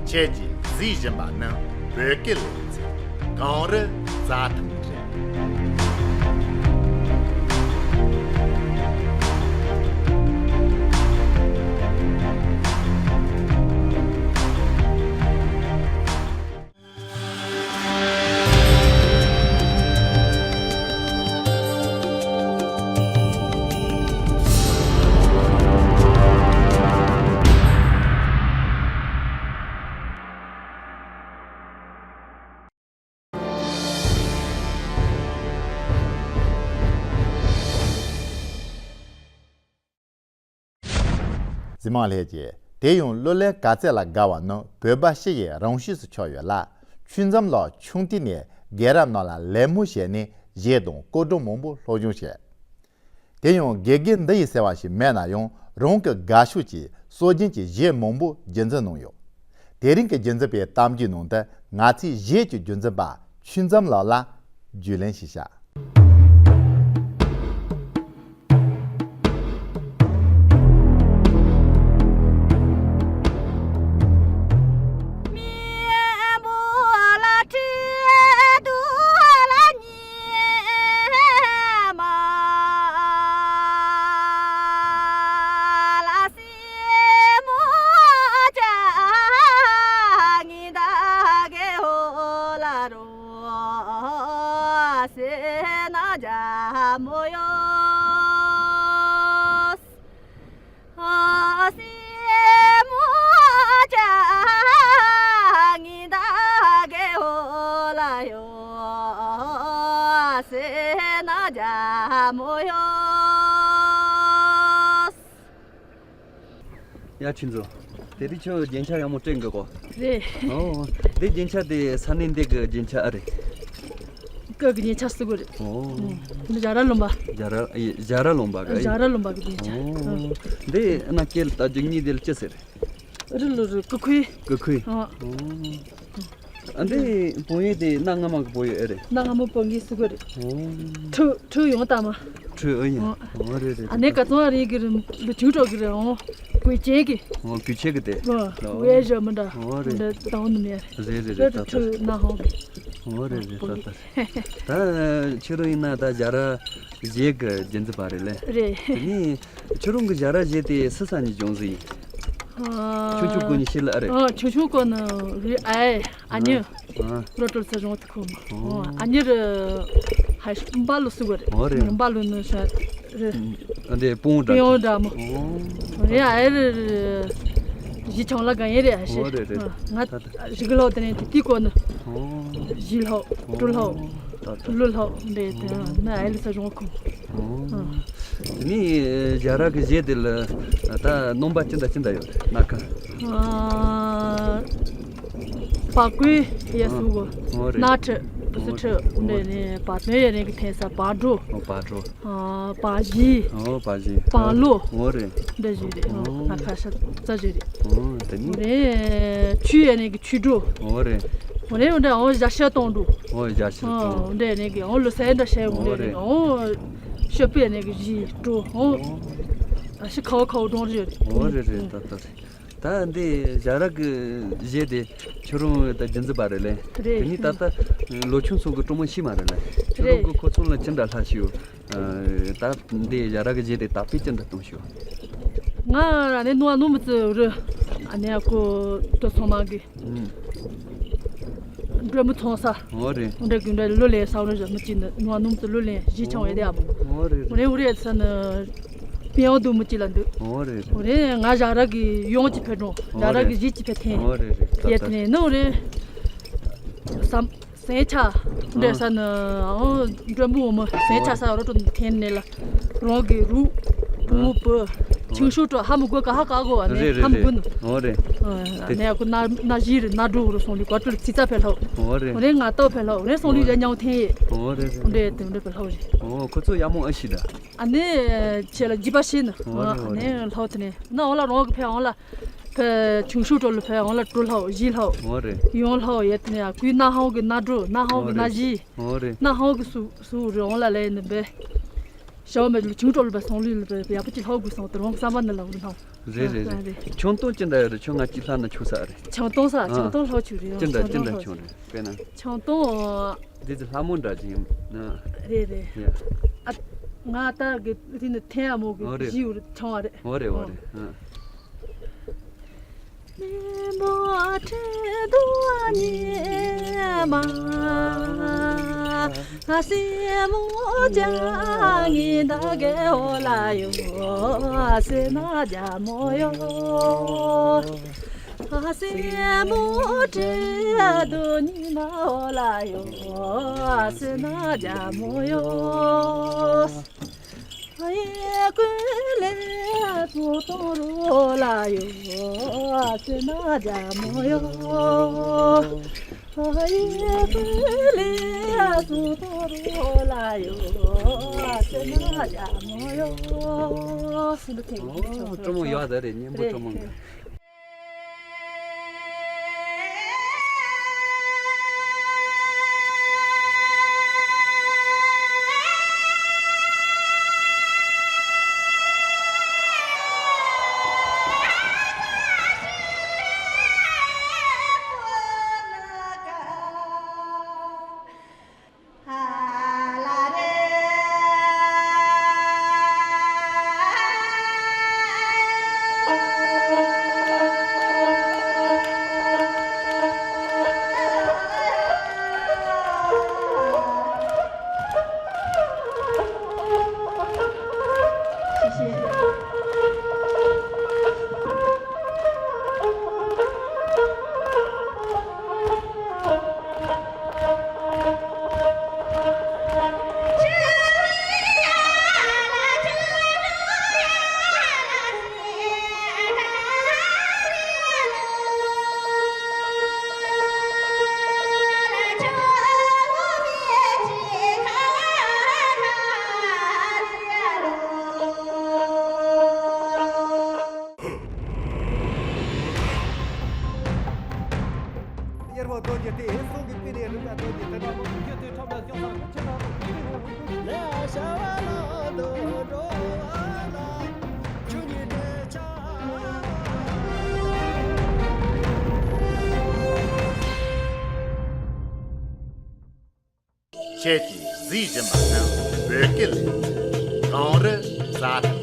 ཁྱེད་ཀྱིས་གཟིགས་བཞིན་པ་ནི་བོད་སྐད་ལེ་ཚན་གངས་རི་རྩྭ་ཐང་རེད། གཟིགས་མང་ལྷན་རྒྱས། དེ་ཡང་གླུ་ལེན་ག་ཚད་ལ་དགའ་བ་ནི་བོད་པ་སྤྱི་ཡི་རང་གཤིས་སུ་ཆགས་ཡོད་ལ། ཆོས་འཛོམས་ལགས་ཆུང་དུས་ནས་རྒན་རབས་རྣམས་ལ་ལད་མོ་བྱས་ནས་གཞས་དང་སྐོར་བྲོ་མང་པོ་སློབ་སྦྱོང་བྱས། དེ་ཡང་དགེ་རྒན་འདི་ཡིས་ཟེར་བ་ཞིག་མེད་ན་ཡང་རང་གི་དགའ་ཕྱོགས་ཀྱི་སྲོལ་རྒྱུན་གྱི་གཞས་མང་པོ་རྒྱུན་འཛིན་གནང་ཡོད། དེ་རིང་གི་རྒྱུན་འཛིན་པའི་གཏམ་རྒྱུད་ནང་དུ་ང་ཚོས་གཞས་ཀྱི་རྒྱུན་འཛིན་པ་ཆོས་འཛོམས་ལགས་ལ་རྒྱུས་ལོན་ཞིག་བྱ། ཡ་ཁྱེད་ཚོ། དེ་རིང་ཁྱོད་རྒྱན་ཆ་ཡག་མོ་སྤྲས་འདུག་གོ། རེད། ཨོ། འདི་རྒྱན་ཆ་དེ་ས་གནས་འདི་གི་རྒྱན་ཆ་ཨ་རེད། སྐབས་ཀྱི་རྒྱན་ཆ་ཟེར་གོ་རེད། ཨོ། ཨུ། འདི་ཇ་ར་ལུང་པ། ཇ་ར། ཨེ། ཇ་ར་ལུང་པ་གི། ཨེ། ཇ་ར་ལུང་པ་གི་རྒྱན་ཆ། ཨོ། ཨུ། འདི་ན་སྐད་ལ་ད་རྒྱུག་གཉིས་དེ་ལ་ཅི་ཟེར། རི་ལུ་རི་ཀུ་ཁུའི། ཀུ་ཁུའི། ཨོ། ཨོ། ཨ་འདི་བོད་ཡིག་དེ་གནའ་སྔ་མ་གི་བོད་ཡིག་ཨེ་རེད། གནའ་སྔ་མོ་བོད་ཡིག་ཟེར་གོ་རེད། ཨོ། ཁྲུ་ཁྲུ་ཡོང་ད་མ། ཁྲུ་ཨེ་ཡིན། ཨོ། ཨོ་རེད་རེད། ཨ་ནི་ག་ཚོང་རིག་གི་རིང་ལུ་ཆུང་གྲོགས་གི་རེད། ཨོ། གོས་ཆེན་གི། ཨོ་གོས་ཆེན་གི་དེ། ཨོ། ཨོ་ཝེ་ཞོ་མི་འདྲ། ཨོ་རེད། འདྲ་དང་ནི་མེད། རེད་རེད་རེད། ད་ད། ཁྲུ་ན་ཧོང་གི། ཨོ་རེད་རེད། ད་ད། ད་ཁྱེད་རང་ཡིན་ན་ད་ཇ་ར་གཞས་གི་རྒྱུན་འཛིན་པ་རེད་ལེ། རེད། དེ་ནི། ཁྱོད་རང་གི་ཇ་ར་གཞས་དེ་སུ་ས་ནས་བྱུང་ཟིན་ཡིན། ཨ། ཆུང་ཆུང་སྒོ་ནས་ཤེས་ལ་ཨ་རེད། ཨ། ཆུང་ཆུང་སྒོ་ནས་རི་ཨའི་ཨ་ནི། ཨ། རོ་ཏོལ་ས་རོང་དུ་ཁོ་མ། ཨོ། ཨ་ནི་རི། ཧ་ཤི་འབའ་ལུ་སུ་གོ་རེད། ཨོ་རེད། འབའ་ལུ་ནི་ཤ་རི། ཨ་འདྲེ་སྤུན་འདྲ་སྤུན་འདྲ་མོ། ཨོ། རི་ཨའི་རི། གཞིས་ཆང་ལ་ག་ཡེ་རེད་ཨ་ཤི། ཨོ་རེད་རེད། ང་ད་ད། རི་གི་ལྷོ་དེ་ནས་དེ་དེ་སྒོ་ནས། ཨོ། གཞིས་ལྷོ་སྤྲུལ་ལྷོ། ད་ད། ཀླུ་ལྷོ་འདྲེ་དེ་ནི་ཨའི་ལི་ས་རོང་ཁོ། ཨོ། ཨ། དེ་ནས་ཇ་ར་གི་གཞས་དེ་ལ་ད་རྣམ་པ་ཅི་འདྲ་ཅི་འདྲ་ཡོད་རེད། སྣ་ཁ། ཨ། བག་ཀོའི་ཡ་སུ་གོ། ཨོ་རེད། སྣ་ཁྲི་སུ་ཁྲི། ཨོ་འདྲེ་ནས་བག་ཐོན་ཡ་རེད་གི་འཐེན་ས་བག་གྲོ། ཨོ་བག་གྲོ། ཨ། བག་ཞི། ཨོ་བག་ཞི། བག་ལོ། ཨོ་རེད། འདྲེ་ཞིག་རེད། ཨོ་ཨོ། སྣ་ཁ་ཤ་ཚ་ཞིག་རེད། ཨོ་དེ་ནི། ཨོ་རེད། ཆུ་ཡ་རེད་གི་ཆུ་གྲོ། ཨོ་རེད། ཨོ་རེད། འོ་འདྲ་ཨོ་ཞ་ཤ་གཏོང་འགྲོ། ཨོ་ཞ་ཤ་གཏོང་། ཨོ་འདྲ་ནས་གི་ཨོ་ལོ་སའི་འདྲ་ཤའི་འོ་འདྲ་རེད། ཨོ་ཤ་པའི་ནས་གི་ཞི་གྲོ། ཨོ་ཨ་ཤི་ཁའོ་ཁའོ་གྲོང་རེད། ཨོ་རེད་རེད། ད་ད་རེད། ད་འདི་ཇ་ར་གི་གཞས་དེ་ཁྱོད་རང་ད་རྒྱུན་འཛིན་པ་རེད་ལེ། རེད། དེ་ནི་ད་ལྟ་ལོ་ཆུང་ཚོ་གི་སྤྲོ་མོ་ཤི་མ་རེད་ལེ། ཁྱོད་རང་གི་ཁོ་ཚོ་ལ་ཅི་འདྲ་ལྷ་ཤི་ཡོད། ད་འདི་ཡ་ར་གི་རྗེས་དེ་དག་པའི་ཅི་འདྲ་གཏོང་ཤོག་ང་ར་ནི་ནུ་བ་ནུ་མི་ཙི་རུ། ཨ་ནི་ཨ་ཁུ་ཏོ་ཚང་མ་གི། ཨུམ། འགྲོ་མི་ཚོང་ས། འོ་རེད། འདྲ་གི་འདྲ་ལོ་ལེ་ས་རུ་མི་ཅི་ནི་ནུ་བ་ནུ་མི་ཙི་ལོ་ལེ་གཞིས་ཆང་བས་དེ་ཨ་མོ། འོ་རེད། འོ་རེད། འོ་རེད་ས་ནི། པི་ཡང་དུ་མི་ཅི་ལ་འདུག་འོ་རེད། འོ་རེད། ང་ཞ་ར་གི་ཡོང་ཅི་ཕེ་འགྲོ། ཞ་ར་གི་གཞིས་ཅི་ཕེ་འཐེན། འོ་རེད་རེད། ཡེ་ཐེན་ནི་འོ་རེད། བསམ། ཟས་ཆ། འདྲེ་ས་ནི་ཨོ་མགྲོན་པོ་འོ་མ་ཟས་ཆ་ས་རོ་ཏོ་འཐེན་ནས་ལ། རང་གི་རུ། བུ་མོ་བུ། ཆུང་ཤོས་ཏོ་ཧ་མི་གོ་ག་ཧ་ག་གོ་ཨ་ནི་རེད་ཧ་མི་གོ་རེད་ནི། རེད། འོ་རེད། ཨ་ནས་ཨ་ཁུ་ན་ན་བཞི་རེད་ན་དྲུག་རུ་སོང་ལི་གོ་ཏོ་ལི་ཚི་ཚ་ཕེ་ལྷོ། འོ་རེད། འོ་རེད་ང་ཏོ་ཕེ་ལྷོ་འོ་རེད་སོང་ལི་རེ་ཉའོ་འཐེན་ཡེ། འོ་རེད་རེད། འདྲེ་དེ་འདྲེ་ཕེ་ལྷོ་རེད། འོ་ཁོ་ཚོ་ཡ་མོ་ཨ་ཤི་ད། ཨ་ནི་ཁྱེད་ལ་རྒྱུས་པ་ཤེས་ནི། འོ་རེད། ཨ་འོ་རེད། ནི་ལྷོ་དེ་ནས་ན་འོ་ལ་རང་གི་ཕེ་འོ་ལ། ཕེ་ཆུང་ཤོས་ཏོ་ལ་ཕེ་འོ་ལ་ཏོ་ལྷོ་གཞིས་ལྷོ། འོ་རེད། ཡོང་ལྷོ་ཡེ་དེ་ནས་ཨ་ཁུའི་ན་ཧོ་གི་ན་དྲུག་ན་ཧོ་གི་ན་བཞི། འོ་རེད། ན་ཧོ་གི་སུ་སུ་རེ་འོ་ལ་ལས་ནི་བེ། ཞའོ་མེ་ལུ་ཆུང་ཏོ་ལ་བེ་སོང་ལུས་ལ་བེ་ཡ་པ་ཅི་ལྷོ་གི་སོང་དེ་རང་གི་བསམ་པ་ནི་ལ་འོ་ལྷོ། རེད་རེད་རེད། ཆང་འཐུང་ཅི་འདྲ་ཡོད་རེད། ཆང་ང་གཅིག་ལྷག་ན་ཆོག་ས་རེད། ཆང་འཐུང་ས། ཨ། ཆང་འཐུང་ལྷག་ཆོག་རེད། ཅི་འདྲ་ཅི་འདྲ་ཆང་རེད། དཔེར་ན། ཆང་འཐུང་། འདི་ཚོ་ལྷ་མོ་འདྲ་ཅིག་ཡིན་ན། རེད་རེད། ཡ། ཨ། ང་ད་གི་རི་ནི་ཐན་ཨ་མོ་གི། ཨོ་རེད། གཞི་ཡོད་རེད། ཆང་བ་རེད། ཨོ་རེད་ཨོ་རེད། ཨ། ཨོ། སྤྲང་མོ་ཡག་ད་རེད། སྙན་པོ་སྤྲང་མོ་འགའ། གཉེར་པ་རྡོ་རྗེ་སྟེ། གསུང་གི་དཔེ་ནི་རིམ་པ་རྡོ་རྗེ་ཐེག་པ་མོ། རྒྱུ་དེ་ཁྲོམ་ལ་ཤོང་ས་ཆེ་ན་ལས་བྱ་བ་ལ་དུ་འགྲོ་བ་ལ་ཆོས་ཉིད་འབྲེལ་ཆགས། ཁྱེད་ཀྱིས་གཟིགས་བཞིན་པ་ནི་བོད་སྐད་ལས་གངས་རི་ཟ་འཐེན་རེད།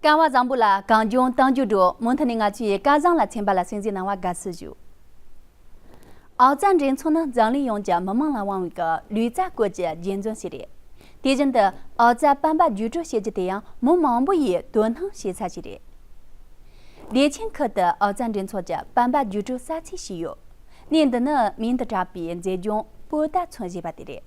སྐལ་བ་བཟང་པོ་ལ་གངས་ལྗོངས་གཏམ་རྒྱུད་འགྲོ། མུ་མཐུད་ནས་ང་ཚོའི་སྐལ་བཟང་ལ་ཚན་པ་ལ་གསན་གཟིགས་གནང་བར་དགའ་བསུ་ཞུ། ཨའོ་ཙཱ་འགྲན་ཚོགས་ནི་འཛམ་གླིང་ཡོངས་ཀྱི་མི་དམངས་ལ་དབང་བའི་ལུས་རྩལ་སྐོར་གྱི་རྒྱུན་འཛིན་ཞིག་རེད། དེ་བཞིན་དུ་ཨའོ་ཙཱ་པན་པ་བརྒྱུད་སྤྲོད་བྱེད་རྒྱུ་དེ་ཡང་མི་མང་པོ་ཡིས་དོ་སྣང་བྱེད་ས་ཞིག་རེད། བདེ་ཆེན་ཁུལ་དུ་ཨའོ་ཙཱ་འགྲན་ཚོགས་ཀྱི་པན་པ་བརྒྱུད་སྤྲོད་ས་ཚིགས་ཤིག་ཡོད། གནས་འདི་ནི་མིང་དུ་གྲགས་པའི་མཛེས་ལྗོངས་པོ་ཏཱ་ཚོན་ཞེས་པ་དེ་རེད།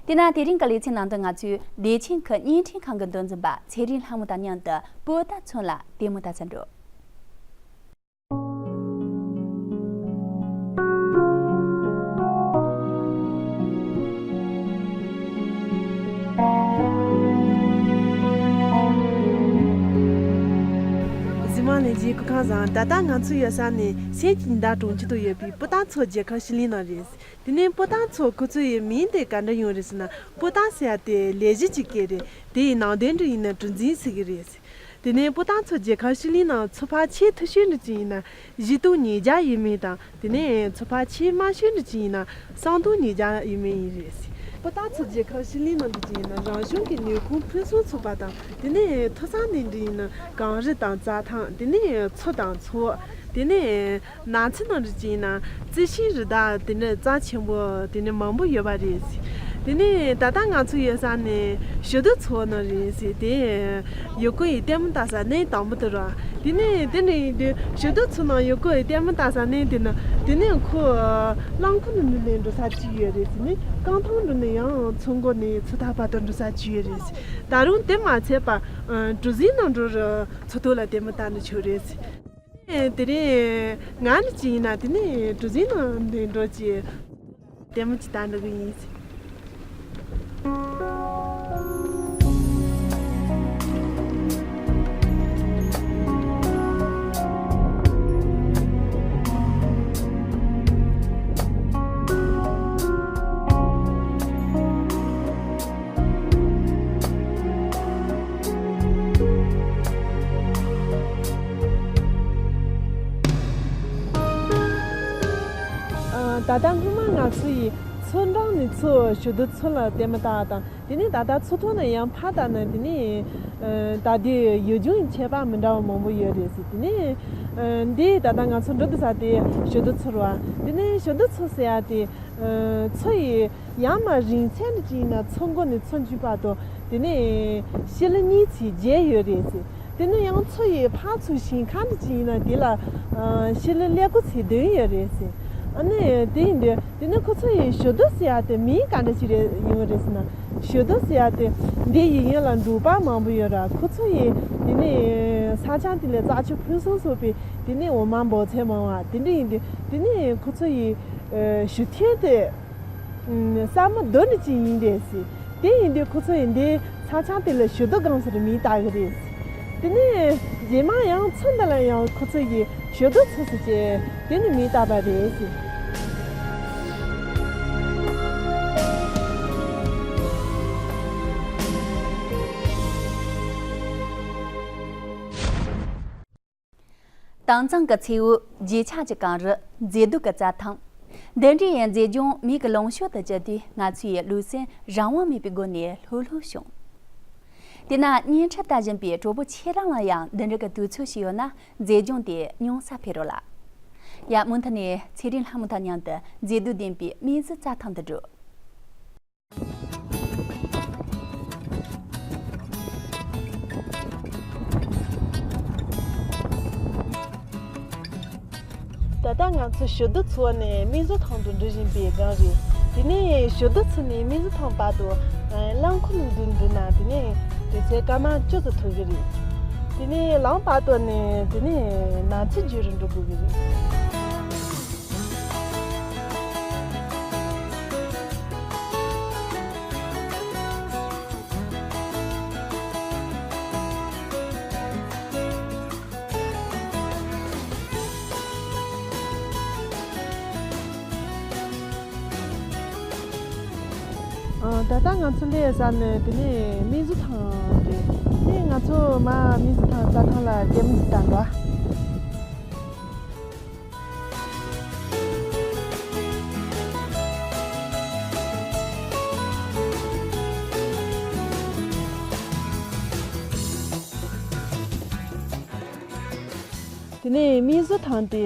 དེས་ན་དེ་རིང་གི་ལེ་ཚན་ནང་དུ་ང་ཚོས་བདེ་ཆེན་ཁུལ་བརྙན་འཕྲིན་ཁང་གི་མདོ་འཛིན་པ་ཚེ་རིང་ལྷ་མོ་དང་མཉམ་དུ་པོ་ཏཱ་ཚོན་ལ་ལྟད་མོ་ལྟ་ས་འགྲོ། གཟིགས་མོ་ལྷན་རྒྱས་སྐུ་ཁམས་བཟང་། ད་ལྟ་ང་ཚོ་ཡོད་ས་ནི་སེམས་ཀྱི་ཉི་ཟླ་གྲོང་ཁྱེར་དུ་ཡོད་པའི་པོ་ཏཱ་མཚོ་རྒྱལ་ཁབ་ཤུལ་ལུས་ནང་རེད། དེ་ནས་པོ་ཏཱ་མཚོ་ཁོ་ཚོ་ཡི་མིང་དེ་ག་འདྲ་ཡོང་རེད་ཟེར་ན། པོ་ཏཱ་ཟེར་ཡ་དེ་ལས་གཞི་གཅིག་གི་རེད། དེ་ཡི་ནང་དོན་འདྲ་ཡིན་ན་གྲུ་འཛིན་ཟེར་གི་རེད། དེ་ནས་པོ་ཏཱ་མཚོ་རྒྱལ་ཁབ་ཤུལ་ལུས་ནང་མཚོ་ཕར་ཆེས་མཐོ་ཤོས་འདྲ་ཅིག་ཡིན་ན་བཞི་སྟོང་ཉིས་བརྒྱ་ཡས་མས་དང་། དེ་ནས་མཚོ་ཕར་ཆེས་དམའ་ཤོས་འདྲ་ཅིག་ཡིན་ན་སུམ་སྟོང་ཉིས་བརྒྱ་ཡས་མས་ཡིན་རེད། པོ་ཏཱ་མཚོ་རྒྱལ་ཁབ་ཤུལ་ལུས་ནང་འདྲ་ཅིག་ཡིན་ན་རང་བྱུང་གི་ནུས་ཁུངས་ཕུན་སུམ་ཚོགས་པ་དང་། དེ་ནས་མཐོ་ས་ནས་འདྲ་ཡིན་ན་གངས་རི་དང་རྩྭ་ཐང་། དེ་ནས་མཚོ་དང་མཚོ། དེ་ནས་ནགས་ཚལ་ནང་འདྲ་ཅིག་ཡིན་ན་རྩི་ཤིང་རི་དྭགས་དེ་འདྲ་རྩ་ཆེན་པོ་དེ་འདྲ་མང་པོ་ཡོད་པ་རེད། དེ་ནས་ད་ལྟ་ང་ཚོ་ཡོད་ས་ནི་ཞི་རྡུལ་མཚོ་ནང་རེད་ཟེར། དེ་ཡུལ་སྐོར་ཡི་ལྟད་མོ་ལྟ་ས་གནས་དང་པོ་དེ་རེད། དེ་ནས་དེ་འདྲ་ཡིན་དུས་ཞི་རྡུལ་མཚོ་ནང་ཡུལ་སྐོར་ཡི་ལྟད་མོ་ལྟ་ས་གནས་དེ་ནི་དེ་ནས་ཁོ་རླངས་འཁོར་ནང་ནས་འགྲོ་ས་ཅིག་ཡོད་རེད་ཟེར་ནས། རྐང་ཐང་འགྲོ་ནས་ཡང་མཚོ་མགོ་ནས་མཚོ་ཐང་བར་དུ་འགྲོ་ས་ཅིག་ཡོད་རེད་ཟེར། ད་རུང་དེ་མ་ཚད་པ་གྲུ་གཟིངས་ནང་འགྲོ་རུ་མཚོ་ཐོག་ལ་ལྟད་མོ་ལྟ་ནས་ཆོག་རེད་ཟེར། དེ་རིང་ང་ནི་ཅི་ཡིན་ན་དེ་ནས་གྲུ་གཟིངས་ནང་ནས་འགྲོ་ཅི། ལྟད་མོ་ཅིག་ལྟ་འགྲོ་གི་ཡིན། ད་ལྟ་སྔོན་མ་ང་ཚོ་ཡི་མཚོ་འགྲམ་ནས་མཚོ་ཞོ་རྡོ་མཚོ་ལ་ལྟད་མོ་ལྟ་བ་དང་། དེ་ནས་ད་ལྟ་མཚོ་ཐོག་ནས་ཡང་ཕར་ལྟ་ན། དེ་ནས་ད་ལྟའི་ཡུལ་ལྗོངས་ཁྱད་པར་མི་འདྲ་བ་མང་པོ་ཡོད་རེད་ཟེར། དེ་ནས་འདི་ད་ལྟ་ང་ཚོ་འགྲོ་འདུག་ས་དེ་ཞོ་རྡོ་མཚོ་རེད་བ། དེ་ནས་ཞོ་རྡོ་མཚོ་ཟེར་ཡ་དེ་མཚོ་ཡི་ཡར་མར་རིང་ཚད་འདྲ་ཅིག་ཡིན་ན། མཚོ་མགོ་ནས་མཚོ་མཇུག་བར་དུ། དེ་ནས་ཤི་ལི་གཉིས་ཚེས་བརྒྱད་ཡོད་རེད་ཟེར། དེ་ནས་ཡང་མཚོ་ཡི་ཕར་ཚུར་ཞིང་ཁ་འདྲ་ཅིག་ཡིན་ན། དེ་ལ་ཤི་ལི་ཀླད་ཀོར་ཚེས་བདུན་ཡོད་རེད་ཟེར། ཨ་ནི་དེ་ཡིན་དུས་དེ་ནས་ཁོ་ཚོ་ཡི་ཞོ་རྡོ་ཟེར་ཡ་དེ་མིང་ག་འདྲ་ཞིག་རེད་ཡོང་རེད་ཟེར་ན། ཞོ་རྡོ་ཟེར་ཡ་དེ་འདི་ཡི་ཡིན་ལ་འབྲོག་པ་མང་པོ་ཡོད་ར། ཁོ་ཚོ་ཡི་དེ་ནས་ས་ཆ་དེ་ལ་རྩྭ་ཆུ་ཕུན་སུམ་ཚོགས་པའི་དེ་ནས་འོ་མ་འབབ་ཚད་མང་བ་དེ་འདྲ་ཡིན་དུས། དེ་ནས་ཁོ་ཚོ་ཡི་ཞོ་ཐན་དེ་ས་མོ་རྡོ་འདྲ་ཅིག་ཡིན་རེད་ཟེར། དེ་ཡིན་དུས་ཁོ་ཚོ་ཡི་འདི་ས་ཆ་དེ་ལ་ཞོ་རྡོ་སྒང་ཟེར་མིང་བཏགས་གི་རེད་ཟེར། དེ་ནས་རྗེས་མ་ཡང་མཚོ་འདི་ལ་ཡང་ཁོ་ཚོ་ཡི་ཞོ་རྡོ་མཚོ་ཟེར་བྱས་དེ་ནས་མིང་བཏགས་པ་རེད་ཟེར། དྭངས་གཙང་གི་མཚེའུ། བརྗིད་ཆགས་ཀྱི་གངས་རི། མཛེས་སྡུག་གི་རྩྭ་ཐང་། འདི་འདྲའི་ཡང་མཛེས་ལྗོངས་མིག་གི་ལོངས་སྤྱོད་དུ་གྱུར་དུས། ང་ཚོའི་ལུས་སེམས་རང་དབང་མེད་པའི་སྒོ་ནས་ལྷོད་ལྷོད་བྱུང་། དེས་ན་བརྙན་འཕྲིན་ལྟ་བཞིན་པའི་གྲོགས་པོ་ཁྱེད་རང་ལ་ཡང་འདི་འདྲ་གི་དུས་ཚོད་ཞིག་ཡོད་ན། མཛེས་ལྗོངས་དེ་མྱོང་ས་ཕེབས་རོགས་ལ། ཡ། མུ་མཐུད་ནས་ཚེ་རིང་ལྷ་མོ་དང་མཉམ་དུ་མཛེས་སྡུག་ལྡན་པའི་སྨན་རྩི་རྩྭ་ཐང་དུ་འགྲོ། ད་ལྟ་ང་ཚོ་ཞོ་རྡོ་མཚོ་ནས་སྨན་རྩི་ཐང་དུ་འགྲོ་བཞིན་པའི་སྒང་རེད། དེ་ནས་ཞོ་རྡོ་མཚོ་ནས་སྨན་རྩི་ཐང་བར་དུ་རླངས་འཁོར་ལུག་འདུག་འདུག་ན། དེ་ནས་དུས་ཚོད་སྐར་མ་བཅུ་ཙམ་ཐུག་གི་རེད། དེ་ནས་ལམ་བར་དུ་ནས་དེ་ནས་ནགས་ཚལ་བརྒྱུད་རུ་འགྲོ་དགོས་ཀྱི་རེད། ཨ། ད་ལྟ་ང་ཚོ་སླེབས་ས་ནི་དེ་ནས་སྨན་རྩི་ཐང་རེད། དེ་ནས་ང་ཚོ་མར་སྨན་རྩི་ཐང་རྩྭ་ཐང་ལ་ལྟད་མོ་ཞིག་ལྟ་འགྲོ། དེ་ནས་སྨན་རྩི་ཐང་དེ།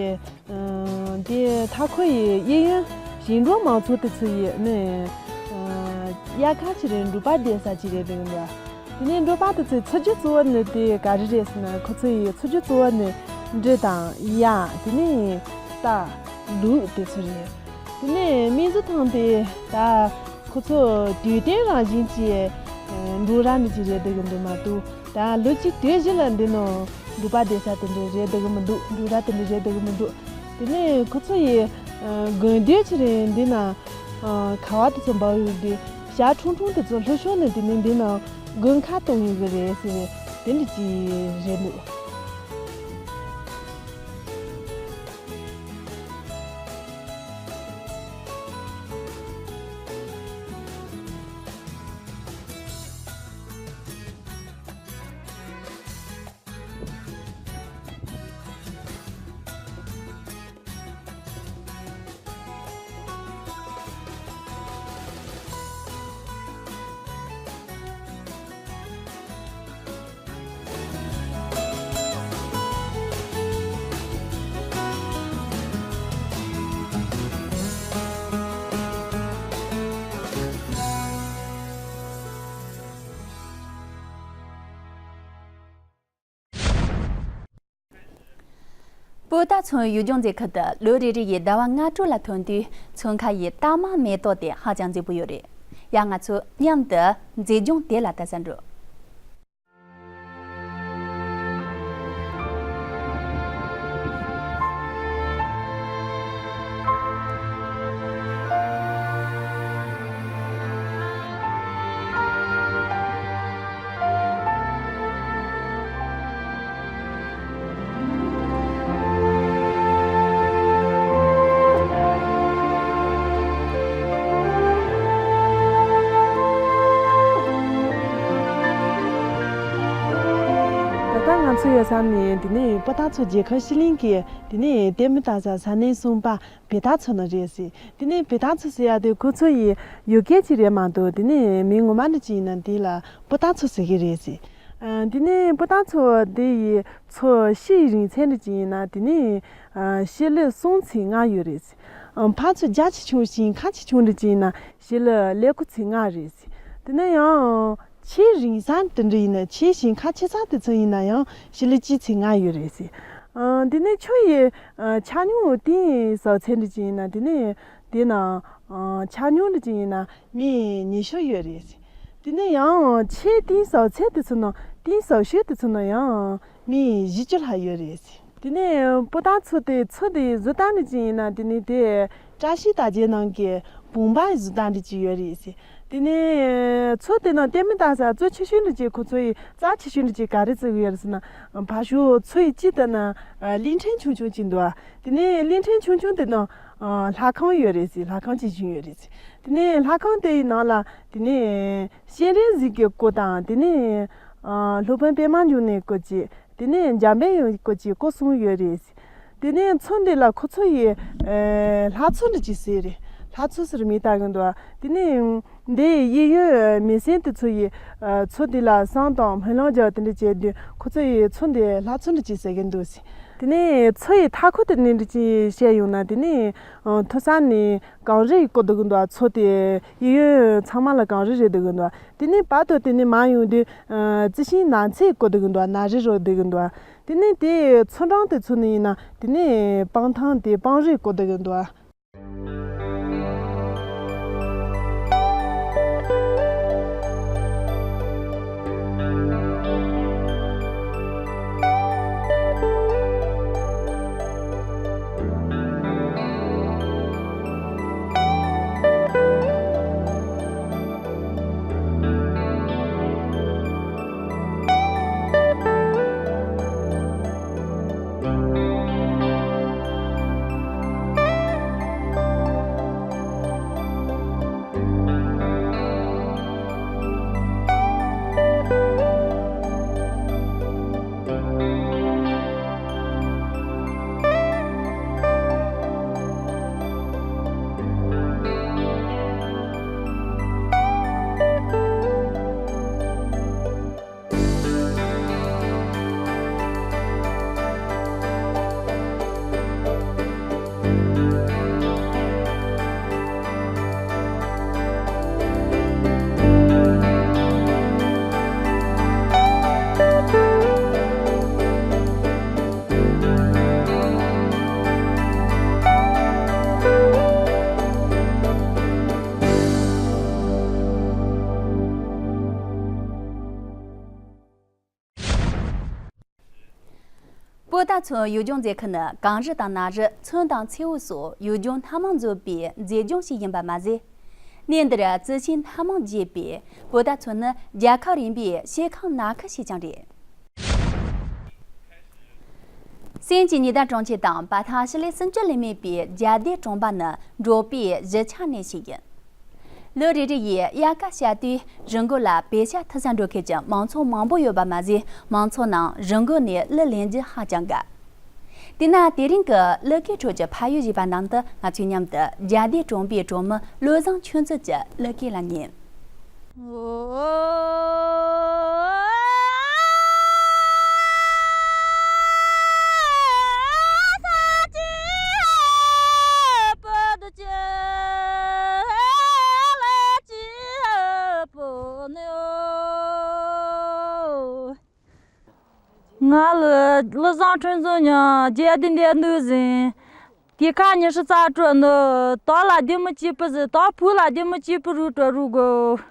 ཨ། དེ་མཐའ་འཁོར་ཡི་གཡས་གཡོན་ཞིང་འབྲོག་མང་ཚོགས་དེ་ཚོ་ཡི་ནི། ཨ། དབྱར་ཁ་ཅིག་རེད། འབྲོག་པ་བསྡད་ས་ཅིག་རེད་འདུག་འདུག་དེ་ནས་འབྲོག་པ་དེ་ཚོའི་འཚོ་རྒྱུ་གཙོ་བོ་ནི་དེ་ག་རེ་རེད་ཟེར་ན། ཁོ་ཚོ་ཡི་འཚོ་རྒྱུ་གཙོ་བོ་ནི་འབྲུ་དང་གཡག་དེ་ནས་རྟ། ལུག་དེ་ཚོ་རེད། དེ་ནས་སྨན་རྩི་ཐང་དེ་ད་ཁོ་ཚོ་དུས་གཏན་རང་བཞིན་གྱི་འབྲོག་ར་ནི་ཅིག་རེད་འདུག་གི་འདུག་མ་གཏོགས། ད་ལོ་གཅིག་དུས་བཞི་ལ་འདི་ནང་འབྲོག་པ་བསྡད་ས་དེ་འདྲ་རེད་འདུག་གི་མི་འདུག་འབྲོག་ར་དེ་འདྲ་རེད་འདུག་གི་མི་འདུག་དེ་ནས་ཁོ་ཚོ་ཡི་དགུན་དུས་ཅིག་རེད། འདི་ན་ཁ་བ་དེ་ཚོ་འབབ་ཡོད་དུས་ཞག་ཁྲུང་ཁྲུང་དེ་ཚོ་ལྷོད་ཤོར་ནས། དེ་ནས་འདི་ན་དགུན་ཁ་གཏོང་ཡོད་གི་རེད་ཟེར་བའི་དེ་འདྲ་ཅིག་རེད་འདུག་པོ་ཏཱ་མཚོའི་ཡུལ་ལྗོངས་མཛེས་ཁུལ་དུ་ལོ་རེ་རེ་ཡི་ཟླ་བ་ལྔ་དྲུག་ལ་ཐོན་དུས། མཚོ་ཁ་ཡི་རྟ་དམར་མེ་ཏོག་དེ་ཧ་ཅང་མཛེས་པོ་ཡོད་རེད། ཡ། ང་ཚོ་མཉམ་དུ་མཛེས་ལྗོངས་དེ་ལ་ལྟ་ས་འགྲོ། ས་ནས་དེ་ནས་སྤོ་ཏ་མཚོ་རྒྱལ་ཁབ་ཤི་ལིང་གི་དེ་ནས་ལྟད་མོ་ལྟ་ས་ས་གནས་གསུམ་པ་བེ་ཏ་མཚོ་ནང་རེད་ཟེར། དེ་ནས་བེ་ཏ་མཚོ་ཟེར་ཡ་དེ་ཁོ་ཚོ་ཡི་ཡུལ་སྐད་ཅིག་རེད་མ་གཏོགས་དེ་ནས་མིང་ངོ་མ་འདྲ་ཅིག་ཡིན་ན་དེ་ལ་སྤོ་ཏ་མཚོ་ཟེར་གི་རེད་ཟེར། ཨ། དེ་ནས་སྤོ་ཏ་མཚོ་དེ་ཡི་མཚོ་ཤི་ཡི་རིང་ཚད་འདྲ་ཅིག་ཡིན་ན་དེ་ནས་ཨ་ཤི་ལི་གསུམ་ཚེག་ལྔ་ཡོད་རེད་ཟེར། ཨ། ཕར་ཚུར་རྒྱ་ཆེ་ཆུང་ཞིང་ཁ་ཆེ་ཆུང་འདྲ་ཅིག་ཡིན་ན་ཤི་ལི་ཀླད་ཀོར་ཚེག་ལྔ་རེད་ཟེར། དེ་ནས་ཡང་ཆེས་རིང་ས་དེ་འདྲ་ཡིན་ན་ཆེས་ཞིང་ཁ་ཆེ་ས་དེ་ཚོ་ཡིན་ན་ཡང་ཤི་ལི་གཅིག་ཚེག་ལྔ་ཡོད་རེད་ཟེར། ཨ། དེ་ནས་ཆུ་ཡི་ཨ་ཆ་སྙོམས་གཏིང་ཟབ་ཚད་འདྲ་ཅིག་ཡིན་ན་དེ་ནས་དེ་ན་ཨ་ཆ་སྙོམས་འདྲ་ཅིག་ཡིན་ན་མི་ཉི་ཤུ་ཡོད་རེད་ཟེར། དེ་ནས་ཡང་ཆེས་གཏིང་ཟབ་ཚད་དེ་ཚོ་ན་གཏིང་ཟབ་ཤོས་དེ་ཚོ་ན་ཡང་མི་བཞི་བཅུ་ལྷག་ཡོད་རེད་ཟེར། དེ་ནས་སྤོ་ཏ་མཚོ་དེ་མཚོ་དེ་བཟོ་སྟངས་འདྲ་ཅིག་ཡིན་ན་དེ་ནས་དེ་བཀྲ་ཤིས་རྟགས་བརྒྱད་ནང་གི་བུམ་པ་བཟོ་སྟངས་འདྲ་ཅིག་ཡོད་རེད་ཟེར། དེ་ནས་མཚོ་དེ་ནང་ལྟད་མོ་ལྟ་ས་གཙོ་ཆེ་ཤོས་འདྲ་ཅིག་ཁོ་ཚོ་ཡི་རྩ་ཆེ་ཤོས་འདྲ་ཅིག་ག་རེ་བརྩི་གི་ཡོད་རེད་ཟེར་ན་ཕར་ཕྱོགས་མཚོ་ཡི་དཀྱིལ་དེ་ན་གླིང་ཕྲན་ཆུང་ཆུང་ཅིག་འདུག་དེ་ནས་གླིང་ཕྲན་ཆུང་ཆུང་དེ་ནང་ལྷ་ཁང་ཡོད་རེད་ཟེར། ལྷ་ཁང་ཅིག་བཞེངས་ཡོད་རེད་ཟེར། དེ་ནས་ལྷ་ཁང་དེ་ཡི་ནང་ལ་དེ་ནས་སྤྱན་རས་གཟིགས་ཀྱི་སྐུ་དང་དེ་ནས་ཨ་སློབ་དཔོན་པདྨ་འབྱུང་གནས་སྐུ་གཅིག་དེ་ནས་འཇམ་དཔལ་དབྱངས་སྐུ་གཅིག་སྐུ་གསུམ་ཡོད་རེད། དེ་ནས་མཚོ་འདི་ལ་ཁོ་ཚོ་ཡི་ཨེ་ལྷ་མཚོ་འདྲ་ཅིག་ཟེར་རེད། ལྷ་མཚོ་ཟེར་མིང་བཏགས་གི་འདུག་དེ་ནས་འདི་གཡས་གཡོན་མི་སེར་དེ་ཚོ་ཡི་ཨ་མཚོ་འདི་ལ་བསང་དང་སྨོན་ལམ་རྒྱག་དེ་འདྲ་བྱས་དུས་ཁོ་ཚོ་ཡི་མཚོ་འདི་ལྷ་མཚོ་འདྲ་ཅིག་ཟེར་གི་འདུག་དེ་ནས་མཚོ་ཡི་མཐའ་འཁོར་དེ་ནས་འདྲ་ཅིག་བཤད་ཡོང་ན་དེ་ནས་ཨ་མཐོ་ས་ནས་གངས་རི་ཡི་བསྐོར་སྡོད་ཀྱི་འདུག་མཚོ་དེ་གཡས་གཡོན་ཚང་མ་ལ་གངས་རི་རེད་སྡོད་ཀྱི་འདུག་དེ་ནས་བར་དུ་དེ་ནས་མར་ཡོང་དུས་ཨ་རྩི་ཤིང་ནགས་ཚལ་བསྐོར་སྡོད་ཀྱི་འདུག་ནགས་རི་རུ་སྡོད་ཀྱི་འདུག་དེ་ནས་དེ་མཚོ་འགྲམ་དེ་ཚོ་ནས་ཡིན་ན་དེ་ནས་སྤང་ཐང་དེ་སྤང་རི་བསྐོར་སྡོད་ཀྱི་འདུག་པོ་ཏཱ་མཚོའི་ཡུལ་ལྗོངས་མཛེས་ཁུལ་ནི་གངས་རི་དང་ནགས་རི། མཚོ་དང་མཚེའུ་སོགས་ཡུལ་ལྗོངས་སྣ་མང་འཛོམས་པའི་མཛེས་ལྗོངས་ཤིག་ཡིན་པ་མ་ཟད། གནས་འདིར་རྩི་ཤིང་སྣ་མང་རྒྱས་པས་པོ་ཏཱ་མཚོ་ནི་རྒྱལ་ཁབ་རིམ་པའི་ཤེལ་ཁང་ནགས་ཁུལ་ཞིག་ཀྱང་རེད། སེམས་ཀྱི་ཉི་ཟླ་གྲོང་ཁྱེར་དང་པ་ཐང་ཤི་ལེ་སུམ་ཅུ་ལས་མེད་པའི་རྒྱལ་སྡེ་གྲོང་པ་ནི་འབྲོག་པའི་གཞིས་ཆགས་གནས་ཤིག་ཡིན། ལོ་རེ་རེ་ཡི་དབྱར་ཁ་བྱ་དུས་རི་མགོ་ལ་བེ་ཤ་འཐུ་ས་འགྲོ་མཁན་གྱི་མང་ཚོགས་མང་པོ་ཡོད་པ་མ་ཟད། མང་ཚོགས་ནང་རི་མགོ་ནས་གླུ་ལེན་རྒྱུ་ཧ་ཅང་དགའ། དེས་ན་དེ་རིང་གི་གླུ་སྐད་ཁྲོད་ཀྱི་ཕ་ཡུལ་ཞེས་པ་ནང་དུ་ང་ཚོས་མཉམ་དུ་རྒྱལ་སྡེ་གྲོང་པའི་གྲོང་མི་བློ་བཟང་ཆོས་མཛད་ཀྱི་གླུ་སྐད་ལ་ཉན། ང་ལ་བློ་བཟང་ཁྲིམས་འཛིན་ཉང་རྒྱལ་སྡེ་འདི་ནུས་ཟིན། དེ་ཁ་ཉི་ཤུ་རྩ་དྲུག་ནི་དོ་ལ་བདེ་མོ་སྐྱིད་པོ་ཟིན། དོ་བུ་ལ་བདེ་མོ་སྐྱིད་པོ་རུ་དྲ་རུ་དགོས།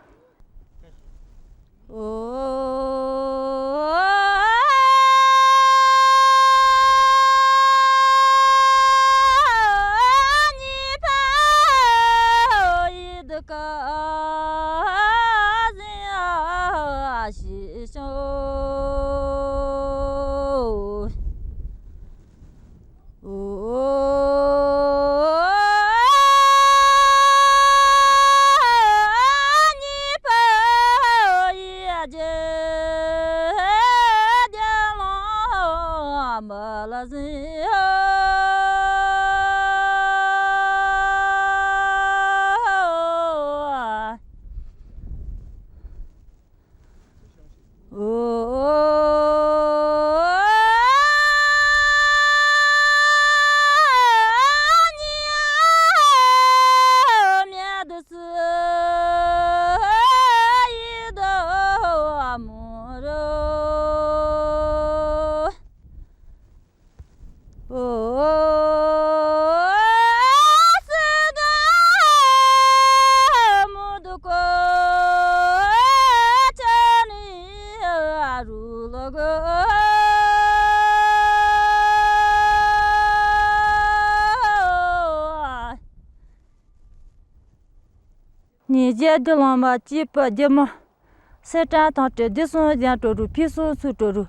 ཉིས་བརྒྱ་བདུན་ལོ་མ་སྐྱེས་པ་རྒྱལ་མོ། སེར་སྐྲ་ཐང་སྤྲད་བདེ་སྲུང་རྒྱན་སྤྲོ་རུ་ཕུན་སུམ་ཚོགས་སྤྲོ་རུ།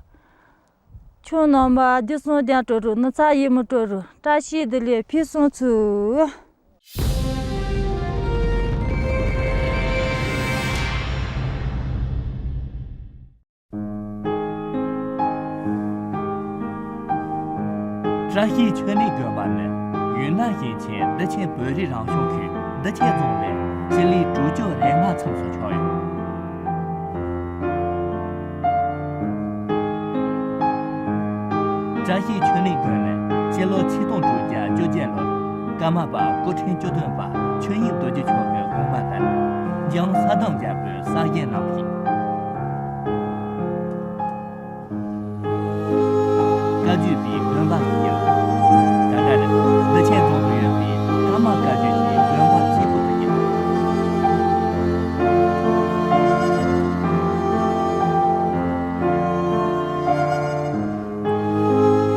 ཁྱོད་རྣམ་པ་བདེ་སྲུང་རྒྱན་སྤྲོ་རུ་ནུབ་ཚ་ཡིད་མི་སྤྲོ་རུ་བཀྲ་ཤིས་བདེ་ལེགས་ཕུན་སུམ་ཚོགས། བཀྲ་ཤིས་ཆོས་གླིང་དགོན་པ་ནི་ཡུན་ནན་ཞིང་ཆེན་བདེ་ཆེན་བོད་རིགས་རང་སྐྱོང་ཁུལ་བདེ་ཆེན་རྫོང་ནས་སྤྱི་ལེ་དྲུག་ཅུ་རེ་ལྔ་མཚམས་སུ་ཆགས་ཡོད། བཀྲ་ཤིས་ཆོས་གླིང་དགོན་ནི་སྤྱི་ལོ་ཆིག་སྟོང་དྲུག་བརྒྱ་བཅོ་བརྒྱད་ལོར་ཀརྨ་པ་སྐུ་ཕྲེང་བཅུ་བདུན་པ་ཆོས་དབྱིངས་རྡོ་རྗེ་མཆོག་གི་དགོངས་པ་ལྟར་འཇང་ས་དམ་རྒྱལ་པོས་གསར་བཞེངས་གནང་ཞིང་། བཀའ་བརྒྱུད་པའི་དགོན་པ་ཞིག་ཡིན། ད་ལྟར་བདེ་ཆེན་རྫོང་དུ་ཡོད་པའི་ཀརྨ་བཀའ་བརྒྱུད་ཀྱི་དགོན་པ་གཅིག་པུ་དེ་ཡིན།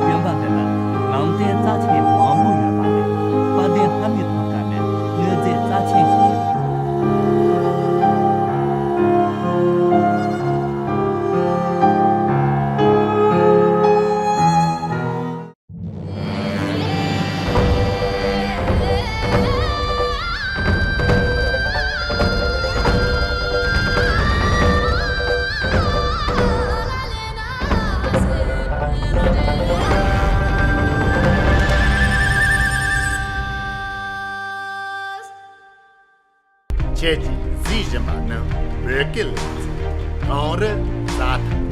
དགོན་པ་འདི་ལ་ལམ་སྟོན་རྩ་ཆེན་མང་པོ་ཡོད་པ་ལས་དཔལ་ལྡན་ལྷ་མིའི་ཐང་ཀ་ནི་གནོད་མཛེས་རྩ་ཆེན་ཞིག་ཡིན། ཁྱེད་ཀྱིས་གཟིགས་བཞིན་པ་ནི་བོད་སྐད་ལེ་ཚན་གངས་རི་ས་ཐང་རེད།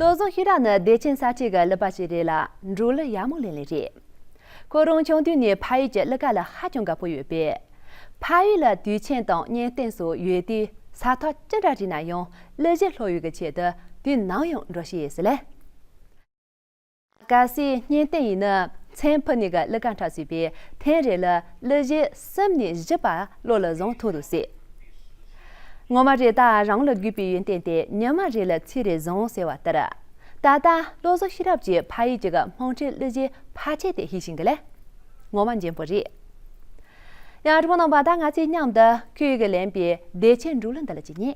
བློ་བཟང་ཤེས་རབ་ནི་བདེ་ཆེན་ས་ཆའི་གི་གླུ་པ་ཞིག་རེད་ལ་འབྲོག་གླུ་ཡག་མོ་ལེན་ལེ་རེད། ཁོ་རང་ཆུང་དུས་ནས་ཕ་ཡུལ་གྱི་གླུ་གར་ལ་ཧ་ཅང་དགའ་པོ་ཡོད་པས། ཕ་ཡུལ་ལ་དུས་ཆེན་དང་གཉེན་སྟོན་སོགས་ཡོད་དུས་ས་ཐག་ཅི་འདྲ་རིང་ན་ཡང་གླུ་གཞས་ལྷོ་ཡུལ་གྱི་ཆེད་དུ་དུས་ནམ་ཡང་འགྲོ་ཤེས་ཡོད་ཟེར་ལེ། གལ་སྲིད་གཉེན་སྟོན་ཡིན་ན་མཚན་ཕུལ་ནས་གི་གླུ་གར་འཁྲབ་སྲིད་པས་ཐེངས་རེ་ལ་གླུ་གཞས་གསུམ་ནས་བཞི་བར་བློ་ལ་བཟུང་ཐུབ་འདུག་ཟེར། ངོ་མ་རེད་ད་རང་ལ་དགོས་པའི་ཡོན་ཏན་དེ་ཉི་མ་རེ་ལ་ཚིག་རེ་བཟུང་ཟེར་བ་ལྟར། ད་ལྟ་བློ་བཟང་ཤེས་རབ་ཀྱིས་ཕ་ཡུལ་གྱི་གི་དམངས་ཁྲོད་གླུ་གཞས་ཕལ་ཆེར་དེ་ཤེས་བཞིན་གི་ལེ། ངོ་མ་འཇོན་པོ་རེད། ཡང་རི་མོ་ནང་པ་ད་ང་ཚོས་མཉམ་དུ་ཁོས་གི་ལེན་པའི་བདེ་ཆེན་འབྲོག་གླུ་འདི་ལ་ཅིག་ཉན།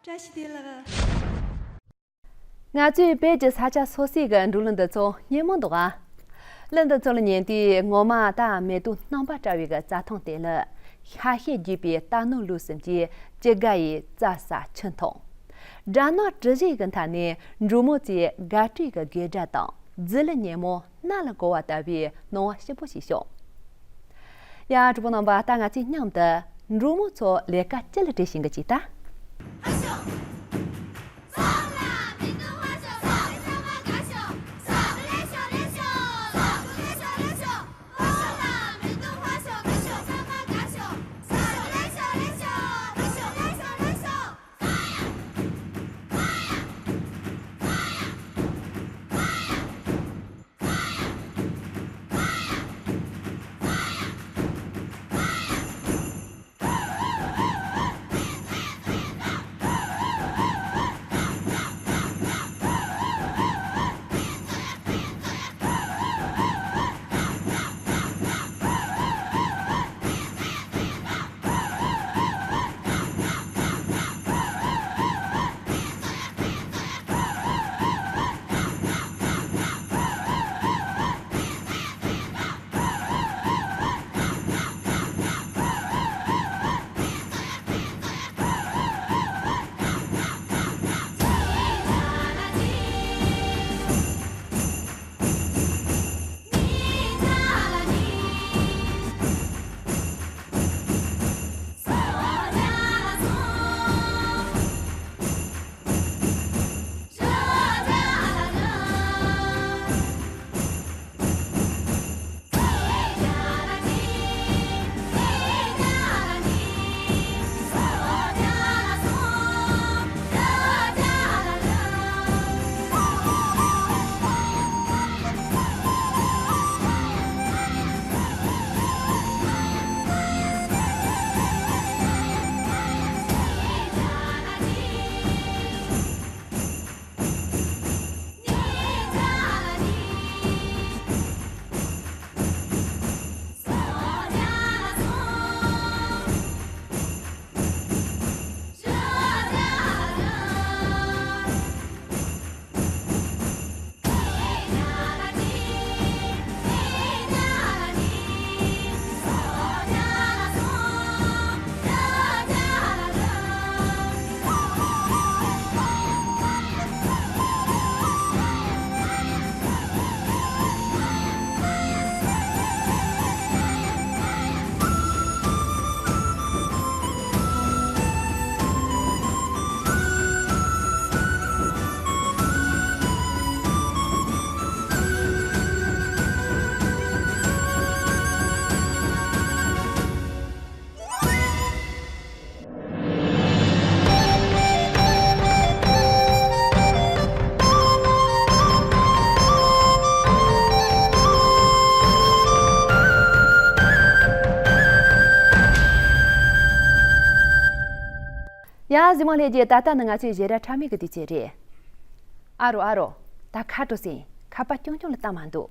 བཀྲ་ཤིས་བདེ་ལེགས། ང་ཚོའི་བོད་ཀྱི་ས་ཆ་སོ་སོའི་གི་འགྲོ་ལུགས་འདི་ཚོ་སྙན་མོ་འདུག་ཨ། གླུ་འདི་ཚོ་ལ་ཉན་དུས་ངོ་མ་ད་མེ་ཏོག་སྣང་བ་བཀྲ་བའི་གི་རྩྭ་ཐང་དེ་ལ། ཤ་ཤེད་རྒྱས་པའི་རྟ་ནོར་ལུག་གསུམ་གྱིས་ཅི་དགའ་ཡི་རྩྭ་ཟ་ཆུ་འཐུང་། སྦྲ་ནག་གྲུ་བཞི་གི་མཐའ་ནས་འབྲུག་མོ་ཚོས་དགའ་སྤྲོའི་གི་དགོད་སྒྲ་དང་རྫི་གླུ་སྙན་མོ་གནམ་ལ་གོ་བ་ལྟ་བུའི་སྣང་བ་སྐྱིད་པོ་ཞིག་བྱུང་། ཡ། གྲོགས་པོ་རྣམ་པ། ད་ང་ཚོས་མཉམ་དུ་འབྲུག་མོ་ཚོ་ལས་ཀ་ཅི་ལ་བྲེལ་བཞིན་གི་ཅིག་ལྟ། ཡ། གཟིགས་མོ་ལྷན་རྒྱས། ད་ལྟ་ནི་ང་ཚོའི་བཞད་སྒྲ་ཁྲ་མོ་གི་དུས་ཚོད་རེད། ཨ་རོ་ཨ་རོ། ད་ཁ་དྲོ་ཟིན། ཁ་པར་རྐྱང་རྐྱང་ལ་བལྟ་མ་འདུག་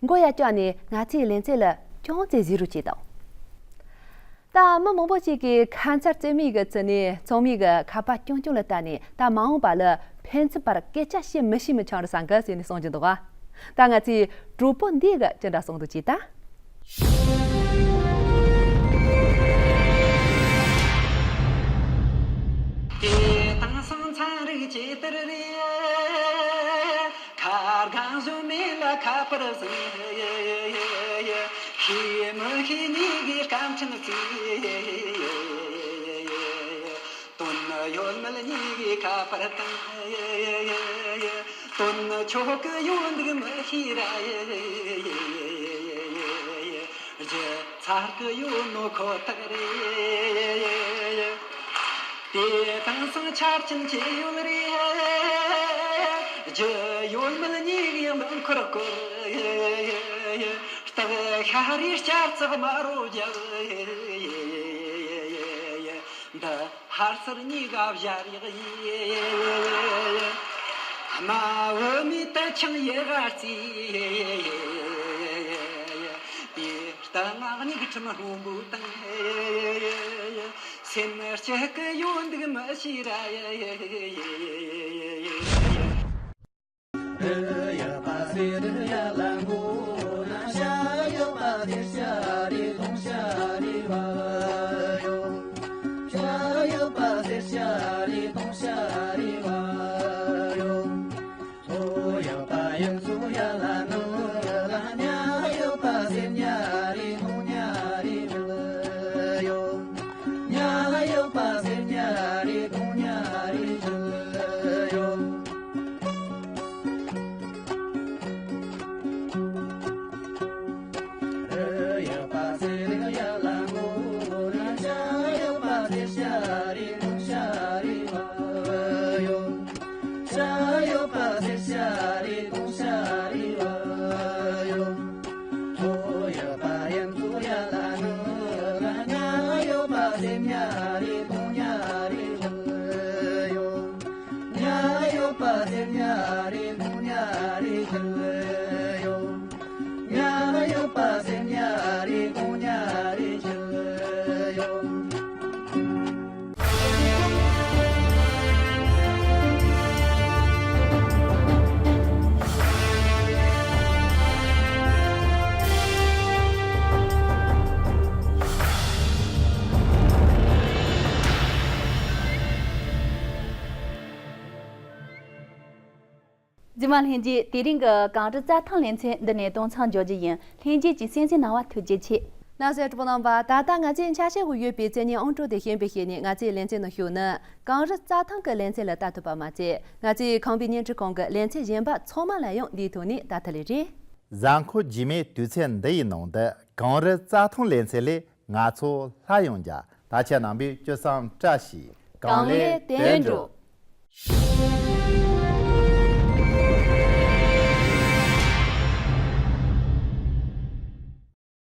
མགོ་ཡར་བཀྱགས་ནས་ང་ཚོའི་ལེ་ཚན་ལ་ཅུང་ཙམ་གཟིགས་རོགས་བྱེད་དང་། ད་མི་མང་པོ་ཞིག་གིས་ཁ་མཚར་རྩེད་མོའི་གི་ཚུལ་ནས་ཚང་མས་གི་ཁ་པར་རྐྱང་རྐྱང་ལ་བལྟས་ནས། ད་མ་འོངས་པ་ལ་ཕན་ཚུན་བར་སྐད་ཆ་བཤད་མི་ཤེས་མི་ཆགས་རེད་བསམ་གི་ཟེར་ནས་གསུང་གི་འདུག་ག་ད་ང་ཚོའི་གྲོགས་པོ་འདིས་གི་ཅི་འདྲ་གསུང་འདུག་ཅིག་ལྟ། དེ་དེང་སང་ཚན་རིག་ཇི་ལྟར་རེད། ཁ་སྒང་བཟོ་མེད་ལ་ཁ་པར་ཟིན། ཤེས་མི་ཤེས་གཉིས་ཀའི་སྐད་འཕྲིན་བརྩིས། དོན་ཡོད་མེད་གཉིས་ཀའི་ཁ་པར་བཏང་། དོན་ཆོག་གི་ཡོད་འདུག་མི་ཤེས་ར། རྒྱུ་ཚར་གི་ཡོད་ནོ་ཁོ་ཐག་རེད། དེ་དེང་སང་ཆ་རྐྱེན་ཇི་ཡོད་རེད། རྒྱུ་ཡོད་མེད་གཉིས་ཀའི་མིང་འཁུར་སྐོར། སྟག་ཤ་རའི་སྐྱ་རྩག་དམར་རོ་རྒྱབ། འདི་ཧར་ཚུར་གཉིས་ཀ་བཞར་ཡག་ཡིན། དམའ་བོ་མི་དུ་ཆང་ཡི་ག་རྩིས། དེ་ལྟ་ང་གཉིས་ཀྱི་ཁྲིམས་སྔོན་པོ་དང་། སེམས་སྐྱིད་ཀི་ཡོད་འདུག་མི་ཤེས་ར། རྗེས་མ་ལྷན་རྒྱས། དེ་རིང་གི་གངས་རི་རྩྭ་ཐང་ལེ་ཚན་འདི་ནས་གཏོང་མཚམས་འཇོག་རྒྱུ་ཡིན། ལྷན་རྒྱས་ཀྱིས་གསན་གཟིགས་གནང་བར་ཐུགས་རྗེ་ཆེ། ལགས་སོ། གྲོགས་པོ་རྣམ་པ། ད་ལྟ་ང་ཚོས་ཆ་ཤས་ཤིག་ཡོད་པའི་མཚན་སྙན་ཨང་གྲངས་དེ་ཞུས་པའི་ཞལ་ནས། ང་ཚོའི་ལེ་ཚན་ནང་ཞུགས་ནས་གངས་རི་རྩྭ་ཐང་གི་ལེ་ཚན་ལ་ལྟ་ཐུབ་པ་མ་ཟད། ང་ཚོའི་ཁང་པའི་བརྙན་འཕྲིན་ཁང་གི་ལེ་ཚན་གཞན་པ་ཚང་མ་ལ་ཡང་འདིའི་ཐོག་ནས་ལྟ་ཐུབ་ལེ་རེད། གཟའ་འཁོར་རྗེས་མའི་དུས་ཚོད་འདི་ཡི་ནང་དུ་གངས་རི་རྩྭ་ཐང་ལེ་ཚན་ལས་ང་ཚོ་སླར་ཡང་མཇལ། ད་ཆ་རྣམ་པས་སྤྱོད་བཟང་བཀྲ་ཤིས། གངས་ལས་བསྟན་འགྲོ།